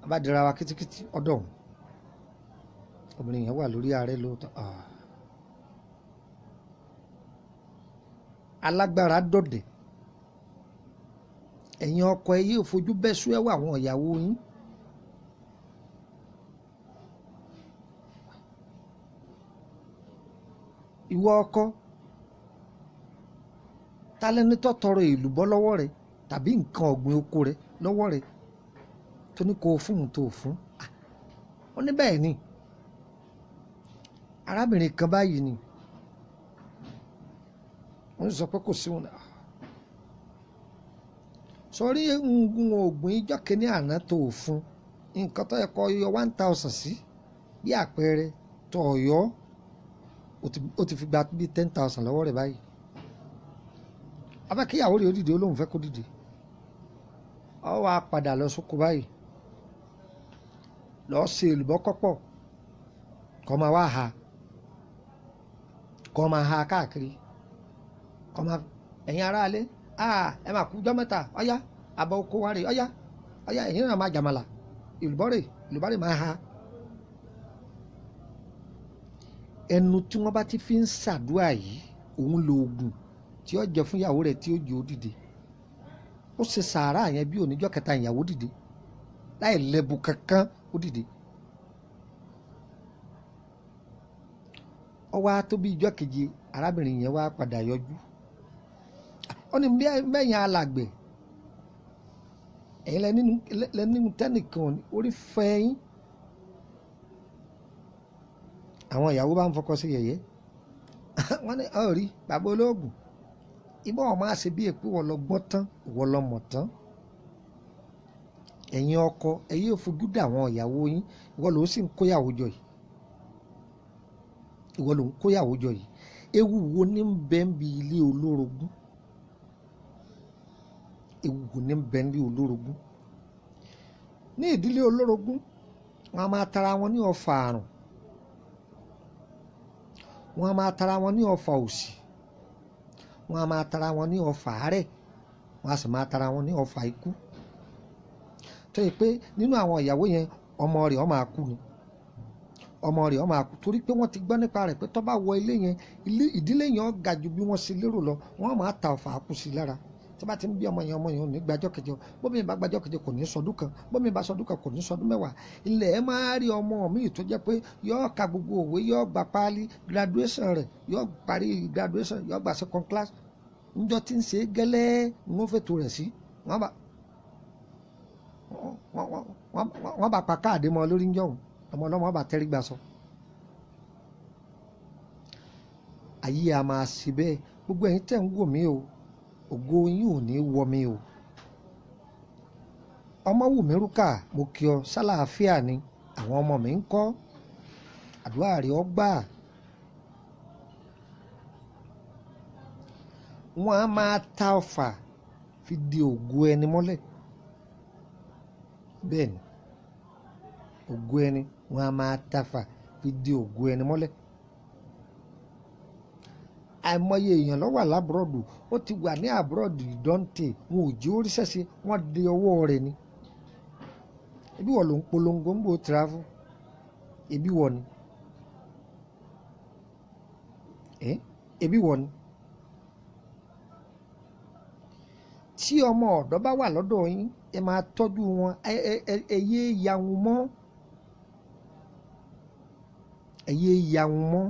A bá dira wa kítíkítí ọ̀dọ̀ òun. Obìnrin yẹn wà lórí ààrẹ lóòótọ́. Alágbára dọ̀dẹ̀. Ẹ̀yin ọkọ ẹ yéé fojú bẹ́ sú ẹwà àwọn ìyàwó yín. Ìwọ ọkọ, ta lẹni tó tọrọ èlùbọ́ lọ́wọ́ rẹ tàbí nǹkan ọ̀gbìn oko rẹ lọ́wọ́ rẹ tó ní kó fún un tó fún? Ó ní bẹ́ẹ̀ ni. Arábìnrin kan báyìí ni wọ́n sọ pé kò sí wọn. Sọrí nǹkan ọ̀gbìn ijọ́ kìíní àná tó fún, nǹkan tó yẹ kó yọ 1,000 sí bí àpẹẹrẹ tó yọ, ó ti fi gba bí 10,000 lọ́wọ́ rẹ̀ báyìí. Abẹ́ kíyàwó rẹ̀ ó dìde, ó lóun fẹ́ kó dìde. Ó wá padà lọ sóko báyìí, lọ ṣe èlùbọ́ kọ́pọ̀, kó máa wá ha, kó máa ha káàkiri, kó máa ẹ̀yin aráalé, ẹ máa kú jọ́ mẹ́ta, ọ̀yá àbọ̀ oko wa rè, ọ̀yá ọ̀yá ẹ̀yin náà máa jàmàlà, èlùbọ́ rè, èlùbọ́ rè máa ha. Ẹnu tí wọ́n bá ti fi ń ṣàdúrà yìí, òun lo oògùn tí ó jẹ fún ìyàwó rẹ̀ tí ó jẹ́ ó dìde. Ó ṣe sàárà yẹn bí oníjọ́ kẹta ìyàwó dìde, láì lẹ́bù kankan ó dìde. Ó wá tó bí ijọ́ keje, arábìnrin yẹn wá padà yọjú. Ó ní mẹ́yìn alàgbẹ̀, ẹ̀yin lẹ́nu tẹ́nìkan orí fẹ́ yín. Àwọn ìyàwó bá ń fọkọ sí yẹ̀yẹ́. Wọ́n ní ó rí bàbá olóògùn, ìbọn ọ̀ máa ṣe bí èpè wọ́n lọ gbọ́n tán, wọ́n lọ mọ̀ tán. Ẹ̀yin ọkọ, ẹ yéé fojú dà àwọn ìyàwó yín, ìwọ ló sì ń kóyàwó jọ yìí. Ìwọ ló ń kóyàwó jọ yìí. Ewu wo ní ń bẹ ń bi ilé olórogún? Ewu wo ní ń bẹ ń ilé olórogún? Ní ìdílé olórogún, wọ́n á máa tara wọn ní ọfà àrùn. Wọ́n á máa tara wọn ní ọfà òṣì. Wọ́n á máa tara wọn ní ọfà àárẹ̀. Wọ́n á sì máa tara wọn ní ọfà ikú. Tó yẹ pé nínú àwọn ìyàwó yẹn, ọmọ rẹ̀ ó máa kú ni. Ọmọ rẹ̀ ó máa kú torí pé wọ́n ti gbọ́ nípa rẹ̀ pé tó bá wọ ilé yẹn, ìdílé yẹn ó ga ju bí wọ́n ṣe lérò lọ. Wọ́n máa ta ọfà kú sí i lára. Tí bá ti ń bí ọmọ yẹn, ọmọ yẹn ò ní gbàjọ́ kẹjọ. Bómi bá gbàjọ́ kẹjọ kò ní sọdún kan. Bómi bá sọdún kan kò ní sọdún mẹ́wàá. Ilẹ̀ ẹ máa rí ọmọ mi tó jẹ́ pé yóò ka gbogbo òwe, yóò gba páálí graduation rẹ̀, yóò parí graduation, yóò gba second class. Njọ́ tí ń ṣe gẹ́lẹ́ ń wọ́n fètò rẹ̀ sí. Wọ́n bá Wọ́n bá pa káàdì mọ́ lórí ńjọ́hún, ọmọ ọlọ́mọ bá tẹ́rí gbà sọ. Ayé a máa ṣe bẹ́ẹ̀. Gbogbo ẹ̀yin tẹ̀ ń wò mí o, ògo yín ò ní wọ mi o. Ọmọ wù mí rúkà, mo kí ọ sálàáfíà ni, àwọn ọmọ mi ń kọ́, àdúrà rẹ̀ ọ gbà. Wọ́n á máa ta ọfà fi di ògo ẹni mọ́lẹ̀. Bẹ́ẹ̀ ni, ògo ẹni wọ́n á máa tafà fi di ògo ẹni mọ́lẹ̀. Àìmọye èèyàn ló wà lábúròdù, ó ti wà ní àbúròdù ìdọ́ǹtè, wọn ò jí orí sẹ́sẹ́, wọ́n di ọwọ́ rẹ̀ ni. Ebi wọ̀ ló ń polongo ń bò travel, ebi wọ̀ ni. Ebi wọ̀ ni. Tí ọmọ ọ̀dọ́ bá wà lọ́dọ̀ yín, ẹ máa tọ́jú wọn, ẹ yé ya wọn mọ́, ẹ yé ya wọn mọ́.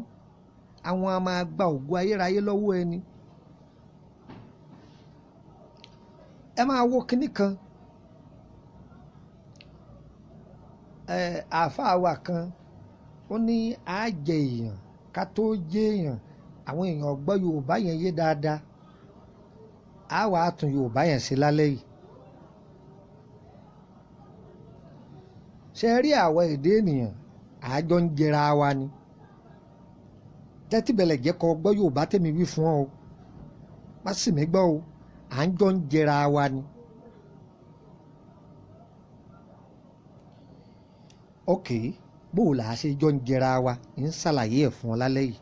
Àwọn a máa gba ògo ayérayé lọ́wọ́ ẹni. Ẹ máa wo kinní kan. Àáfàá wa kan ó ní á jẹ èèyàn ká tó jẹ èèyàn. Àwọn èèyàn gbọ́ Yorùbá yẹn yé dáadáa. Á wàá tún Yorùbá yẹn ṣe lálẹ́ yìí. Ṣe rí àwọn èdè ènìyàn, àjọ ń jẹra wa ni. Tẹ́tí bẹ̀lẹ̀ jẹ́ kó gbọ́ Yorùbá tèmi wí fún ọ o, má sì mí gbọ́ o, à ń jọ ń jẹra wa ni. Ok, bó o là á ṣe jọ ń jẹra wa, ń ṣàlàyé ẹ̀ fún ọ lálẹ́ yìí.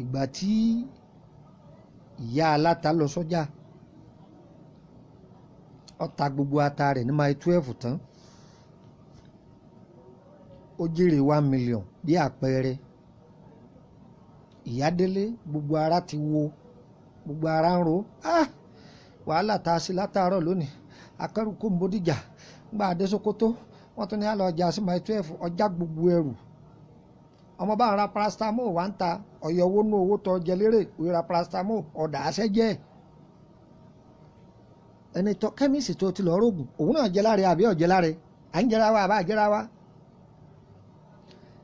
Ìgbà tí ìyá aláta lọ sọ́jà, ó ta gbogbo ata rẹ̀ ní mile 12 tán, ó jèrè 1 million bí àpẹẹrẹ. Ìyá délé, gbogbo ara ti wo, gbogbo ara ń ro, wàhálà tá a ṣe látàárọ̀ lónìí, akẹ́rù kò ń Bódìjà, gba àdé Sókótó, wọ́n tún ní àlọ́ ọjà sí mile 12, ọjà gbogbo ẹrù. Ọmọ bá ń ra paracetamol wá ń ta, ọ̀yọ́ owó nú owó tó jẹ lérè, ó ra paracetamol, ọ̀dà àṣẹ jẹ́. Ẹni tó kẹ́míìsì tó ti lọ rògùn, òun náà jẹ láre àbí ọ̀jẹ̀ láre, à ń jẹra wa àbá jẹra wa.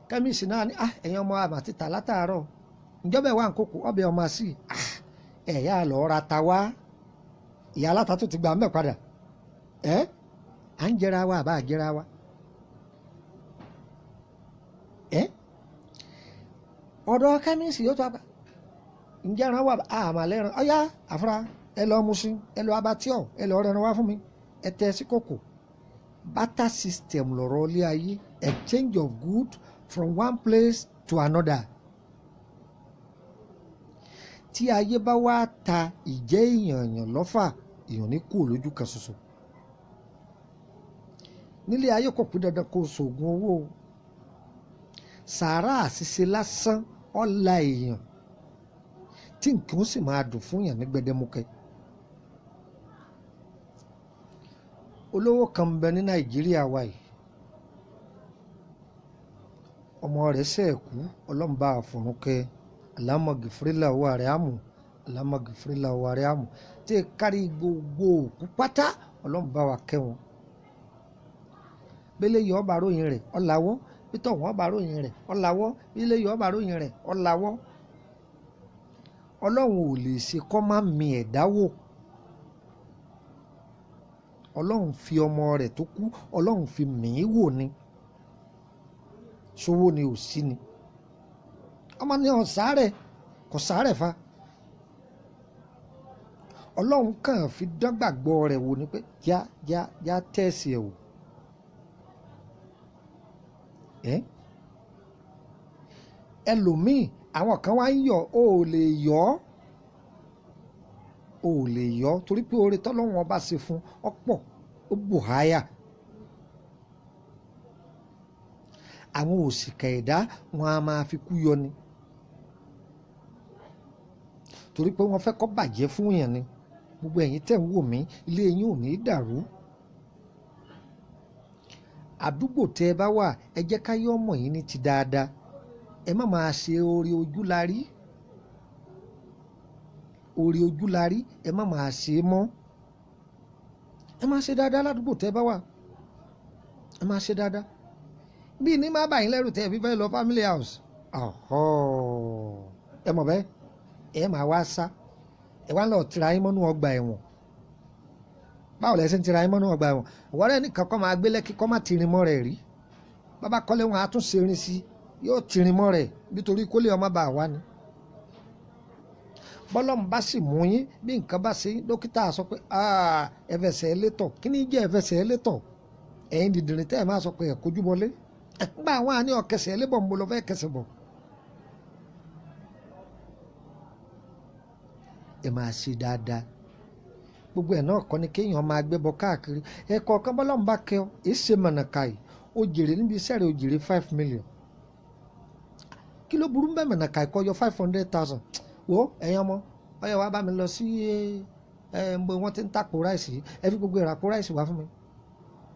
Kẹ́míìsì náà ní ẹ̀yin ọmọ àmà ti tà látàárọ̀, ìjọba ẹ̀ wà ń kókò ọbẹ̀ ọmọ sí ẹ̀yà lọ́ọ́ ra ta wá. Ìyá aláta tó ti gbà mẹ́ padà. À ń jẹra wa àbá jẹra wa. Ọ̀dọ̀ kẹ́míìsì yóò tó àbá ǹjẹ́ ẹran wà àmà lẹ́ran, ọ̀yá àfúrá, ẹ lọ Mushin, ẹ lọ abatíọ̀, ẹ lọ rẹran wá fún mi, ẹ tẹ sí kòkò. Barter system lọ̀rọ̀ ilé ayé, exchange of good from one place to another. Tí ayé bá wá ta ìjẹ́ èèyàn lọ́fà, èèyàn ní kú lójú kan ṣoṣo. Nílé ayé kò pín dandan kó ṣoògùn owó o. Sàárà àṣìṣe lásán ọ̀la èèyàn tí nǹkan ó sì máa dùn fún èèyàn ní gbẹdẹmukẹ. Olówó kan ń bẹ ní Nàìjíríà wa yìí, ọmọ rẹ̀ ṣẹ̀ kú, Ọlọ́run bá àfọ̀rúnkẹ́, alámọ̀gìfrílà owó rẹ̀ àmù, alámọ̀gìfrílà owó rẹ̀ àmù, tí ì kárí gbogbo òkú pátá, Ọlọ́run bá wa kẹ́ wọn. Bẹ́lẹ̀ yìí ọba ròyìn rẹ̀ ọ̀làwọ́, pétọ̀ wọ́n ọba ròyìn rẹ̀ ọ̀làwọ́, bílẹ̀ yìí ọba ròyìn rẹ̀ ọ̀làwọ́. Ọlọ́run ò lè ṣe kọ́ má mi ẹ̀dá wò. Ọlọ́run fi ọmọ rẹ̀ tó kú, Ọlọ́run fi mí wò ni. Ṣòwò ni ò sí ni. Ọmọ ní ọ̀sàárẹ̀, kò sàárẹ̀ fa. Ọlọ́run kàn fi dọ́gbàgbọ́ rẹ̀ wò ni pé já já já tẹ̀sí ẹ̀ wò. Ẹlòmíì, àwọn kan wá ń yọ̀, o ò lè yọ̀ ọ́, o ò lè yọ̀ ọ́ torí pé oore tọ́lọ́run ọba ṣe fún ọ̀pọ̀, ó bù háyà. Àwọn òṣìkà ẹ̀dá wọn a máa fi kú yọ ni, torí pé wọ́n fẹ́ kó bàjẹ́ fún èèyàn ni. Gbogbo ẹ̀yin tẹ̀ ń wò mí, ilé yín ò ní dàrú. Àdúgbò tẹ́ ẹ bá wà, ẹ jẹ́ ká yọ̀ mọ̀ yín ní ti dáadáa. Ẹ má máa ṣe oore ojú la rí, oore ojú la rí, ẹ má máa ṣe é mọ́. Ẹ máa ṣe dáadáa ládùúgbò tẹ́ bá wà, ẹ máa ṣe dáadáa. Bí ní má bàyín lẹ́rù tẹ́ ẹ fi fẹ́ lọ family house, ẹ mọ̀ bẹ́ẹ̀, ẹ máa wá sá, ẹ wá lọ tira yín mọ́nú ọgbà ẹ̀wọ̀n. Báwo lẹ ṣe ń tira yín mọ́nú ọgbà ẹ̀wọ̀n? Ọ̀rẹ́ nìkan kọ́ máa gbé Lẹ́kí kọ́ máa tirin mọ́ rẹ̀ rí. Bàbá kọ́lé wọn á tún ṣerin sí, yóò tirin mọ́ rẹ̀ nítorí kólé ọmọ bá wà ní. Bọ́lọ́mù bá sì mú yín, bí nǹkan bá ṣe yín, dókítà sọ pé ẹfẹsẹ̀ ẹlẹ́tọ̀. Kí ni jẹ́ ẹfẹsẹ̀ ẹlẹ́tọ̀? Ẹ̀yin dìdìrín tẹ́ ẹ máa sọ pé ẹ̀ kojú bọlé. Nígbà àwọn àní ọ̀kẹsẹ̀ ẹlẹ́bọ̀ ń bọ̀ lọ fẹ́ kẹsẹ̀ bọ̀. Ẹ máa ṣe dáadáa. Gbogbo ẹ̀ náà kọ́ ni kéèyàn máa gbébọ káàkiri. Ẹ̀kọ́ kan bọ́lọ́mù bá kẹ́ ọ, èé ṣe mọ̀nàkàì, ó jèrè níbi iṣẹ́ rẹ̀, ó jèrè 5 million. Kí ló burú bẹ́ẹ̀ mọ̀nàkàì kọ́ yọ 500,000? Wo ẹ̀yin ọmọ, ọyọ wa bá mi lọ sí ẹ ń bọ wọ́n ti ń tàpò ráìsì, ẹ fi gbogbo ìràpò ráìsì wá fún mi.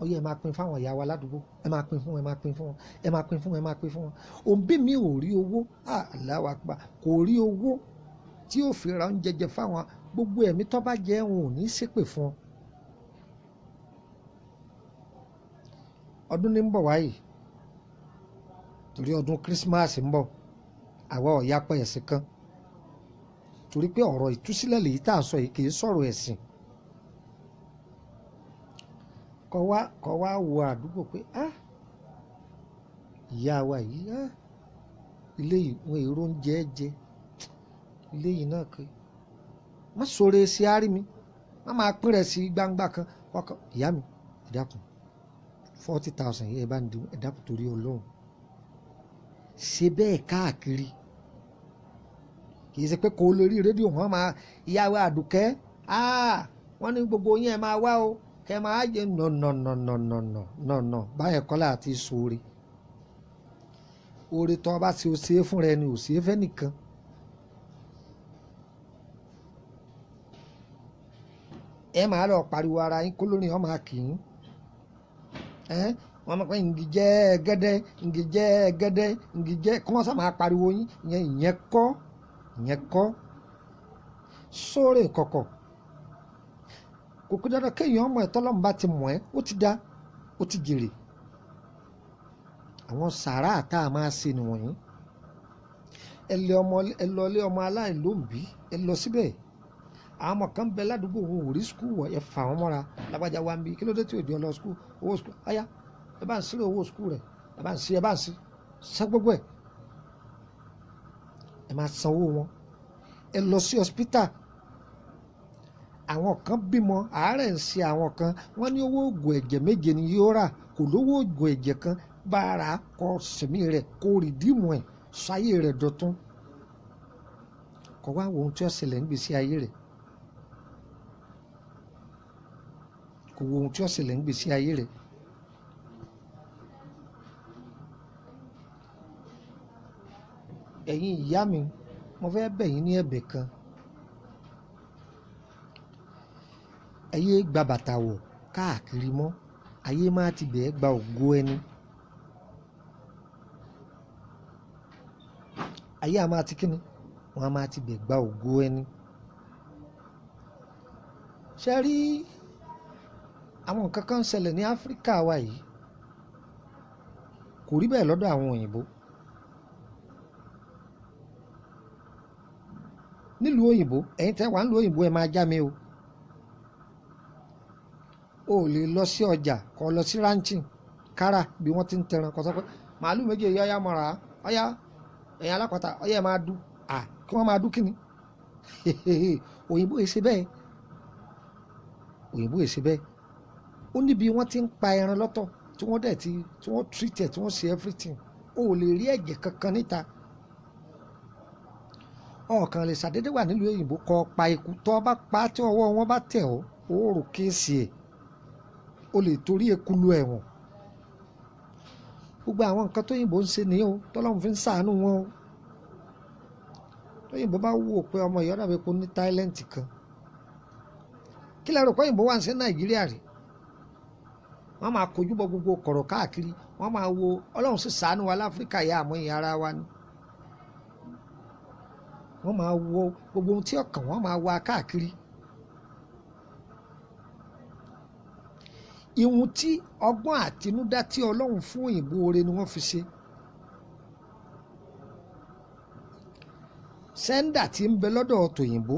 Ọyọ ẹ máa pín fáwọn ìyá wa ládùúgbò, ẹ máa pín fún wọn, ẹ máa pín fún wọn, ẹ máa pín fún wọn, ẹ máa pín fún wọn. Òbí mi ò rí owó, Allahu Akbar, kò rí owó tí yóò fi ra oúnjẹ jẹ fáwọn. Gbogbo ẹ̀mí tó bá jẹ́ òun ò ní ṣépè fún ọ. Ọdún ní ń bọ̀ wáyìí, torí ọdún Christmas ń bọ̀, àwa ò yapa ẹ̀sìn kan, torí pé ọ̀rọ̀ ìtúsílẹ̀ lèyí tá à ń sọ yìí kì í sọ̀rọ̀ ẹ̀sìn. Kọ́ wá wo àdúgbò pé ìyá wa yìí, ilé yìí wọn èrò oúnjẹ jẹ, ilé yìí náà kì í má sọ̀rọ̀ èsì àárí mi, má máa pín rẹ̀ sí gbangba kan ọkọ ìyá mi, ẹ dákun 40,000 yìí ẹ bá ń di, ẹ dákun torí Ọlọ́run. Ṣe bẹ́ẹ̀ káàkiri, kì í ṣe pé kò lórí rédíò wọn máa ìyá wa Àdùkẹ́, wọ́n ní gbogbo yín ẹ máa wá o, kẹ máa jẹ nọ̀nọ̀nọ̀nọ̀nọ̀nọ̀nọ̀ báyẹn kọ́lá àti sóore. Oore tó bá ṣe o ṣe é fúnra ẹni, ò ṣe é fẹ́ nìkan. Ẹ máa lọ pariwo ara yín kó lórí ọmọ akìín. Wọ́n máa pẹ́ ǹgì jẹ́ gẹ́dẹ́, ǹgì jẹ́ gẹ́dẹ́, ǹgì jẹ́, kí wọ́n sá máa pariwo yín. Ìyẹn kọ́, ìyẹn kọ́. Sóore kọ̀kọ̀. Kò kú dandan kéèyàn ọmọ ẹ̀ tọ́lọ́mù bá ti mọ̀ ẹ́, ó ti dá, ó ti jèrè. Àwọn sàárà tá a máa ṣe nìwọ̀nyí. Ẹ lọ ilé ọmọ aláìlóǹbí, ẹ lọ síbẹ̀. Àwọn ọmọ kan bẹ ládùúgbò wọn ò rí skul wọ̀, ẹ fà wọ́n mọ́ra. Lágbájá wa ń bí, kí ló dé tí òjò lọ skul? Owó skul, ọ̀yá, ẹ bá ń sílẹ̀ owó skul rẹ̀, ẹ bá ń sí, ẹ bá ń sí, san gbogbo ẹ̀. Ẹ máa san owó wọn. Ẹ lọ sí hospital. Àwọn kan bímọ, àárẹ̀ ń ṣe àwọn kan, wọ́n ní owó oògùn ẹ̀jẹ̀ 7 ni yóò rà, kò lówó oògùn ẹ̀jẹ̀ kan, bá a rà kọ sẹ̀mí rẹ̀, kó rìdíìmù ẹ̀, sáyé rẹ̀ dọ̀tún. Kọ wá wo ohun tí ó ṣẹlẹ̀ ń gbèsè ayé rẹ̀. Kò wo ohun tí ó ṣẹlẹ̀ ń gbèsè ayé rẹ̀. Ẹ̀yin ìyá mi, mo fẹ́ bẹ̀ yín ní ẹ̀bẹ̀ kan. Ẹ yé gba bàtà wọ̀ káàkiri mọ́, ayé má ti bẹ̀ ẹ́ gba ògo ẹni. Ayé a máa ti kíni? Wọ́n a máa ti bẹ̀ gba ògo ẹni. Ṣé rí àwọn nǹkan kan ń ṣẹlẹ̀ ní Áfríkà wa yìí? Kò rí bẹ́ẹ̀ lọ́dọ̀ àwọn òyìnbó. Nílùú òyìnbó, ẹ̀yin tẹ́ wà nílùú òyìnbó ẹ máa já mi o. O lè lọ sí ọjà, kó lọ sí ranching kára bí wọ́n ti ń tẹran, kó sọ pé màálù méjì yìí ọ̀yá mọ̀ra, ọ̀yá ẹ̀yin alápàtà ọ̀yá ẹ̀ máa dú, kí wọ́n máa dú kíni? Òyìnbó yìí ṣe bẹ́ẹ̀. Òyìnbó yìí ṣe bẹ́ẹ̀. Ó níbi wọ́n ti ń pa ẹran lọ́tọ̀ tí wọ́n dẹ̀ ti, tí wọ́n treat ẹ̀, tí wọ́n ṣe everything. O lè rí ẹ̀jẹ̀ kankan níta. Ọ̀kan lè ṣàdédé wà nílùú òyìnbó kó pa ikú, tó bá pa tí ọwọ́ wọn bá tẹ̀ ọ́, ó rò kéèsì ẹ̀. O lè torí eku lu ẹ̀wọ̀n. Gbogbo àwọn nǹkan tóyìnbó ń ṣe nìyẹn o, tọ́lọ́run fi ń ṣàánú wọn o. Tóyìnbó bá wò pé ọmọ ìyá dàbí kó ní tálẹ́ǹtì kan. Kí lẹ rò pé òyìnbó wà ń ṣe Nàìjíríà rí? Wọ́n máa kojú bọ gbogbo kọ̀rọ̀ káàkiri, wọ́n máa wo Ọlọ́run sì ṣàánú wa láfíríkà yá àmọ́ ìyá ara wa ni. Wọ́n máa wo gbogbo ohun tí ọkàn wọ́n máa wá káàkiri. Ihun tí ọgbọ́n àtinúdá tí Ọlọ́run fún òyìnbó oore ni wọ́n fi ṣe. Sẹ́ńdà tí ń bẹ lọ́dọ̀ tòyìnbó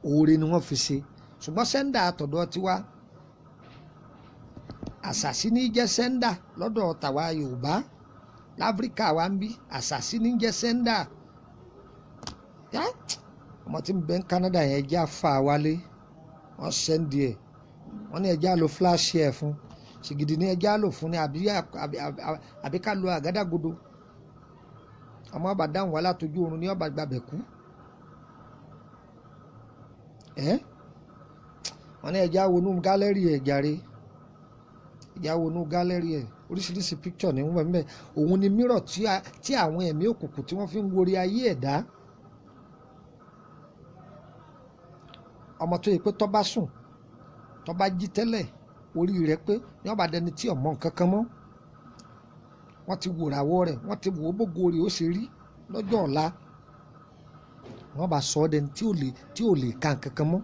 oore ni wọ́n fi ṣe, ṣùgbọ́n sẹ́ńdà àtọ̀dọ̀ tiwa àṣàṣì ní jẹ́ sẹ́ńdà lọ́dọ̀ tàwa Yorùbá láfíríkà wa ń bí, àṣàṣì ní jẹ́ sẹ́ńdà. Ọmọ tí ń bẹ ní Canada yẹn ẹjẹ́ àfa wálé, wọ́n sẹ́ńdì ẹ̀, wọ́n ní ẹjẹ́ àlò flash ẹ̀ fún ṣìgìdì ní ẹjẹ́ àlò fún ni àbí ká lo àgádágodo. Ọmọ ọba dáhùn wá látọjú oorun ní ọba gbàbẹ̀ kú. Wọ́n ní ẹjẹ́ àwọnú gálẹ́rì ẹ̀ jàre, ẹjẹ́ àwọnú gálẹ́rì ẹ̀, oríṣiríṣi picture ní wọ́n bẹ́ẹ̀. Òun ni mirror tí àwọn ẹ̀mí òkùnkùn tí wọ́n fi ń worí ayé ẹ̀dá. Ọmọ tó yẹ pé tó bá sùn tó bá jí tẹ́lẹ̀ orí rẹ̀ pé ní ọba dẹni tí ọmọ nǹkan kan mọ́. Wọ́n ti wòràwọ̀ rẹ̀, wọ́n ti wò ó bógo rẹ̀ ó ṣe rí lọ́jọ́ ọ̀la. Wọ́n bá sọ ọ́ dẹni tí ò lè ka nǹkan kan mọ́.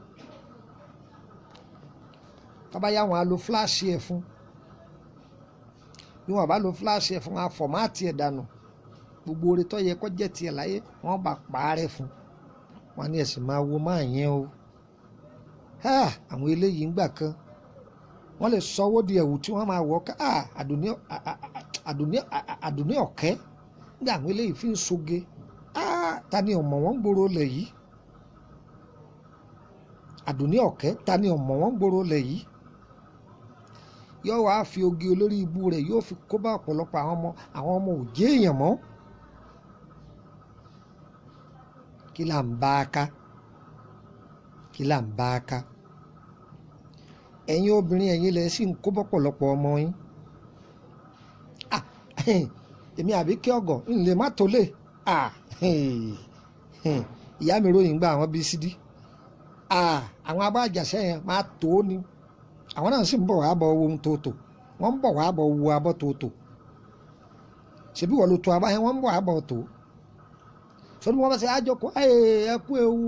Tó bá yá wọn á lo fúláṣì ẹ̀ fún. Bí wọn bá lo fúláṣì ẹ̀ fún, wọn á fọ̀máàtì ẹ̀ dànù. Gbogbo oore tó yẹ kó jẹ́ tiẹ̀ láyé wọ́n bá pààrẹ̀ fún. Wọ́n ní ẹ̀sìn máa wo máa yẹn o. Àwọn eléyìí ń gbà kan wọ́n lè sọwọ́ di ẹ̀wù tí wọ́n máa wọ̀ ká àdùnní ọ̀kẹ́ nígbà àwọn eléyìí fi ń soge. Ta ni ọmọ wọn ń gbòòrò lẹ̀ yìí? Àdùnní ọ̀kẹ́, ta ni ọmọ wọn ń gbòòrò lẹ̀ yìí? Yóò wá fi oge olórí ibu rẹ̀ yóò fi kó bá ọ̀pọ̀lọpọ̀ àwọn ọmọ òjé èèyàn mọ́. Kí là ń bá a ká? Kí là ń bá a ká? Ẹ̀yin obìnrin ẹ̀yin lẹ sì ń kó bọ́pọ̀lọpọ̀ ọmọ yín. Èmi àbí kí ọgọ̀ ń lè má tó lè. Ìyá mi ròyìn gba àwọn bíi sídí. Àwọn abájàṣẹ́ yẹn máa tó ni. Àwọn náà sì ń bọ̀ wá bọ̀ ohun tòótò. Wọ́n ń bọ̀ wá bọ̀ wo abọ́ tòótò. Ṣèbí wọ́n ló tó abá yẹn, wọ́n ń bọ̀ wá bọ̀ tó. Sọdún wọn bá ṣe àjọkọ ẹ kú ewu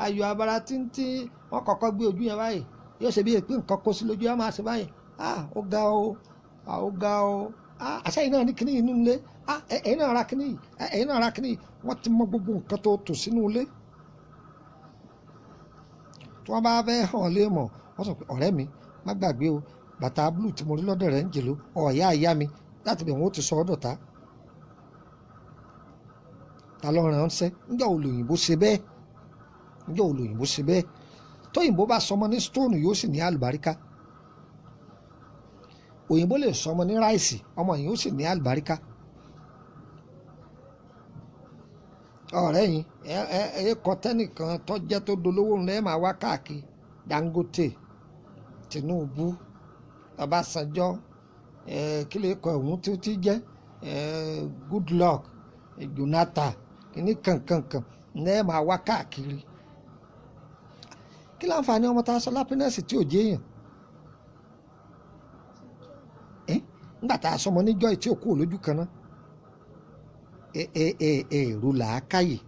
ayọ̀ abara tíntín, wọ́n kọ́kọ́ gbé ojú yẹn báyìí. Yóò ṣe bí èpè nǹkan kó sí lójú, á máa ṣe báyìí. Ó ga o, ó ga o. Àṣà yìí náà ní kíní inú ilé. Ẹ̀yin náà ra kíní yìí, ẹ̀yin náà ra kíní yìí. Wọ́n ti mọ gbogbo nǹkan tó tò sínú ilé. Tí wọ́n bá fẹ́ hàn lé mọ̀, wọ́n sọ pé ọ̀rẹ́ mi, má gbàgbé o, bàtà blue tí mo rí lọ́dọ̀ rẹ̀ ń jèló, ọ̀ọ́yá ìyá mi, láti bẹ̀ wọ́n ó ti sọ ọ́ dọ̀tá. Ta ló rán ṣẹ́? Ǹjẹ́ olóyìnbó ṣe bẹ́ẹ̀? Ǹjẹ́ olóyìnbó ṣe bẹ́ẹ̀? Tóyìnbó bá sọmọ ní stone yóò sì ní àlùbáríkà. Òyìnbó lè sọmọ ní ráìsì, ọmọ yìí ó sì ní àlùbáríkà. Ọ̀rẹ́ yìí ẹ kọ tẹ́nìkan tó jẹ́ tó dolówó ńlẹ́ máa wá káàkiri. Dangote, Tinubu, Ọbásanjọ́, kí lè kọ ẹ̀hún tí ó ti jẹ́, Goodluck, Jonathan, kìíní kankankan ńlẹ́ máa wá káàkiri. Kí láǹfààní ọmọ tá a sọ lápínẹ́sì tí ò jẹ́ èèyàn? Nígbà tá a sọmọ níjọ́ tí ò kúrò lójú kan náà. Èrò làákàyè.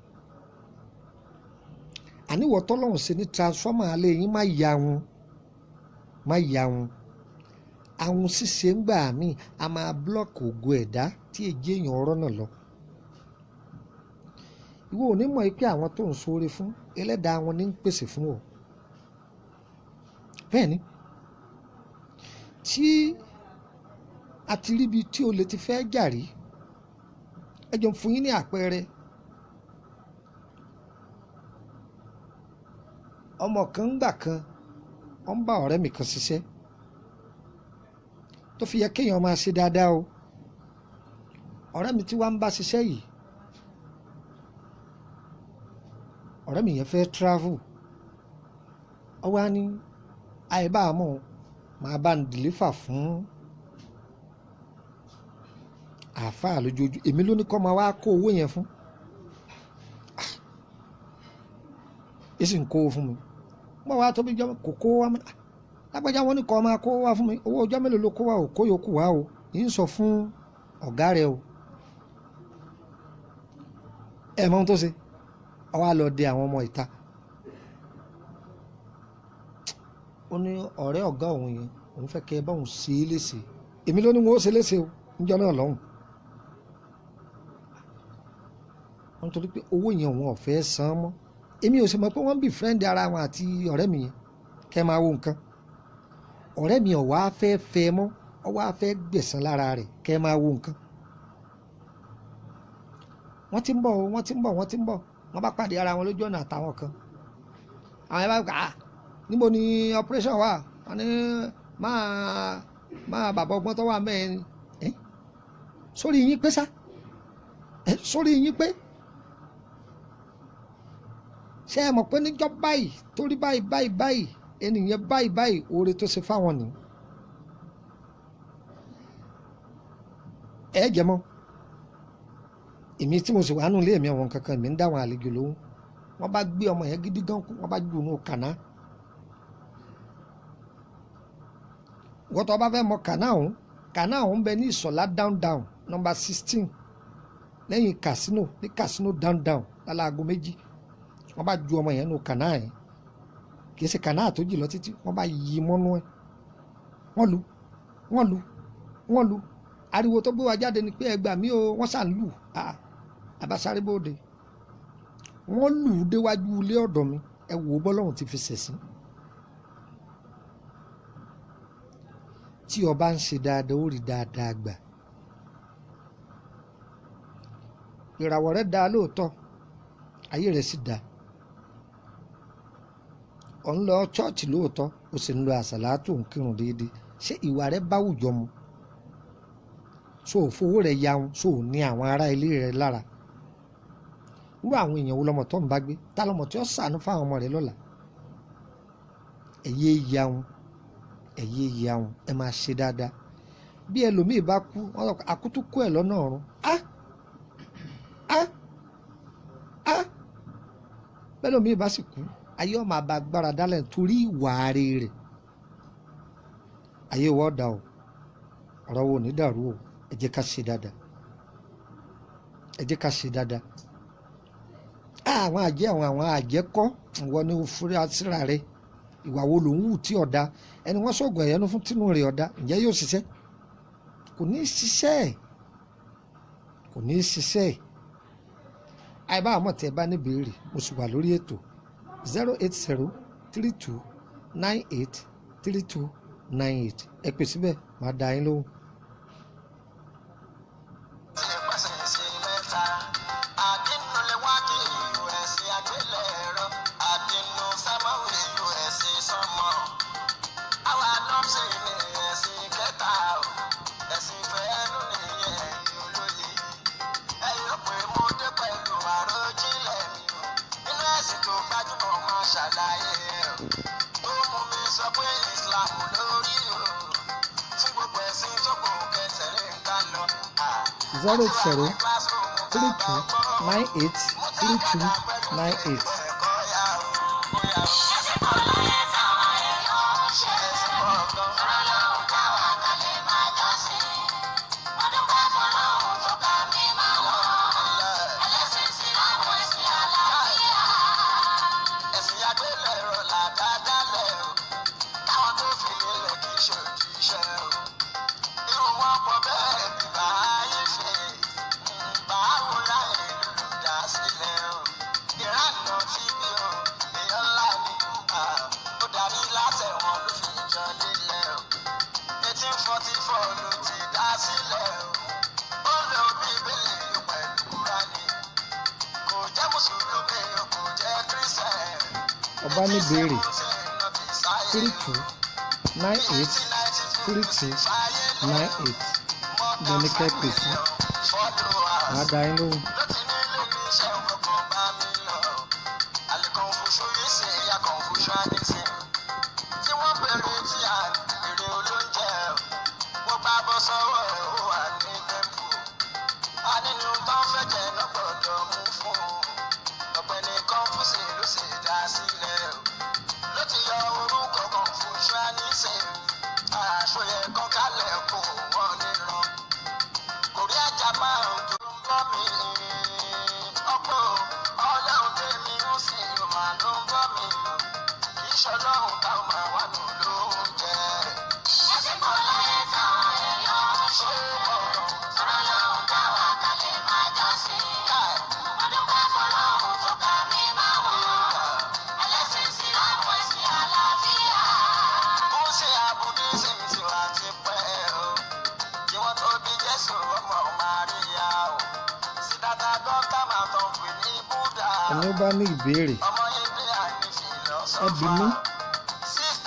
Àníwọ̀ tọ́lọ́hùn ṣe ní transformer alẹ́ yín má ya wọn, má ya wọn. Àwọn ṣíṣe ń gbà mí a máa blọ́ọ̀kì ògo ẹ̀dá tí èjì èèyàn ọ̀rọ̀ náà lọ. Ìwọ ò ní mọ̀ pé àwọn tó ń ṣoore fún ẹlẹ́dàá wọn ní ń pèsè fún ọ. Bẹ́ẹ̀ ni, tí a ti ríbi tí olè ti fẹ́ jà rí, ẹ jọ̀ọ́ fún yín ní àpẹẹrẹ. Ọmọ kan ń gbà kan, ó ń bá ọ̀rẹ́ mi kan ṣiṣẹ́ tó fi yẹ kéèyàn máa ṣe dáadáa o. Ọ̀rẹ́ mi tí wàá ń bá ṣiṣẹ́ yìí, ọ̀rẹ́ mi yẹn fẹ́ travel. Ó wá ní àìbámọ̀ máa bá ń dìlífà fún àáfàá lójoojú. Èmi ló ní kó máa wá kó owó yẹn fún. Èsì sì ń kó owó fún mi. Mo wá tóbi jọ kò kó wá mọ́. Lágbájá wọn ní kó máa kó wá fún mi. Owó ọjọ́ mélòó ló kó wá o, kó yòókù wá o. Yìí ń sọ fún ọ̀gá rẹ o. Ẹ mọ ohun tó ṣe. Ó wá lọ de àwọn ọmọ ìta. Ó ní ọ̀rẹ́ ọ̀gá òun yẹn, òun fẹ́ kẹ́ ẹ bá òun ṣe é léṣe. Èmi ló ní wọn ó ṣe léṣe o níjọ́ náà lọ́hùn. Wọ́n torí pé owó yẹn òun ò fẹ́ san mọ́. Èmi ò sì mọ̀ pé wọ́n ń bí friend ara wọn àti ọ̀rẹ́ mi yẹn. Kẹ́ máa wo nǹkan. Ọ̀rẹ́ mi ò wá fẹ́ fẹ́ mọ́, ó wá fẹ́ gbẹ̀san lára rẹ̀. Kẹ́ máa wo nǹkan. Wọ́n ti ń bọ̀, wọ́n ti ń bọ̀, wọ́n ti ń bọ̀. Wọ́n bá pàdé ara wọn lójú ọ̀nà àtàwọn kan. Àwọn yẹn bá gbà á, níbo ni operation wà? Wọ́n ní máa bàbá ọgbọ́n tó wà mẹ́rin. Sórí yín pé sá, sórí yín pé. Ṣé ẹ mọ̀ pé níjọ́ báyìí torí báyìí báyìí báyìí ènìyàn báyìí báyìí oore tó ṣe fáwọn ni. Ẹ jẹ mọ́. Èmi tí mo sì wà nù ilé mi àwọn kankan mi ń dá àwọn àlejò lóhùn. Wọ́n bá gbé ọmọ yẹn gidi gan kú, wọ́n bá jù nù kàná. Wọ́n tó bá fẹ́ mọ kàná ọ̀hún, kàná ọ̀hún bẹ ní Ìsọ̀lá down down number 16 lẹ́yìn casino, ní casino down down lálaago 2. Wọ́n bá ju ọmọ yẹn nù kàná yẹn. Kì í ṣe kàná tó jì lọ títí, wọ́n bá yí mọ́nú ẹ̀. Wọ́n lu, wọ́n lu, wọ́n lu. Ariwo tó gbé wa jáde ni pé ẹ gbà mí o, wọ́n sàn lù. Àbásáré bóde. Wọ́n lù ú déwájú ilé ọ̀dọ̀ mi. Ẹ wò ó bọ́lọ́hún ti fi ṣẹ̀sín. Tí o bá ń ṣe dáadáa, ó rí dáadáa gbà. Ìràwọ̀ rẹ dáa lóòótọ́, ayé rẹ sì dáa. Ò ń lọ chọ́ọ̀chì lóòótọ́, o sì ń lọ àsàlátù, ń kírun déédéé. Ṣé ìwà rẹ bá wùjọ mu? So ò fowó rẹ yaun, so ò ní àwọn ará ilé rẹ lára? Irú àwọn èèyàn wo lọmọ tó ń bá gbé? Ta lọmọ tí ó ṣàánú fáwọn ọmọ rẹ lọ́la? Ẹ yé yaun, ẹ yé yaun, ẹ máa ṣe dáadáa. Bí ẹlòmíì bá kú, wọ́n sọ pé àkútú kú ẹ̀ lọ́nà ọ̀run. Á á á, bẹ́ẹ̀ lòmíì bá sì kú, ayé ọmọ àbá agbára dálẹ̀ torí ìwà rẹ̀. Ayé wọ́n dà o, ọ̀rọ̀ wo ò ní dàrú o. Ẹ jẹ́ ká ṣe dáadáa, ẹ jẹ́ ká ṣe dáadáa. Àwọn àjẹ́, àwọn àjẹ́ kọ́, ìwọ ni o fúra síra rẹ. Ìwà wo ló ń wù tí ọ̀dà? Ẹni wọ́n sọ̀gùn ẹ̀yẹ́nu fún tínú rẹ̀ ọ̀dà, ǹjẹ́ yóò ṣiṣẹ́? Kò ní ṣiṣẹ́, kò ní ṣiṣẹ́. Àìbá àmọ̀ tí ẹ bá ní béèrè, mo sì wà lórí ètò 080 32 98 32 98. Ẹ pè síbẹ̀, màá dá yín lóhùn. Zero 0 32 98 32 98. Ọba ní béèrè 32 98 32 98. Ibẹ̀ ni kẹ́ pè sí, màá dá yín lóhùn. Korea, Japan, tó ń bọ́ mi. Ẹni ó bá ní ìbéèrè, ẹ bi mí,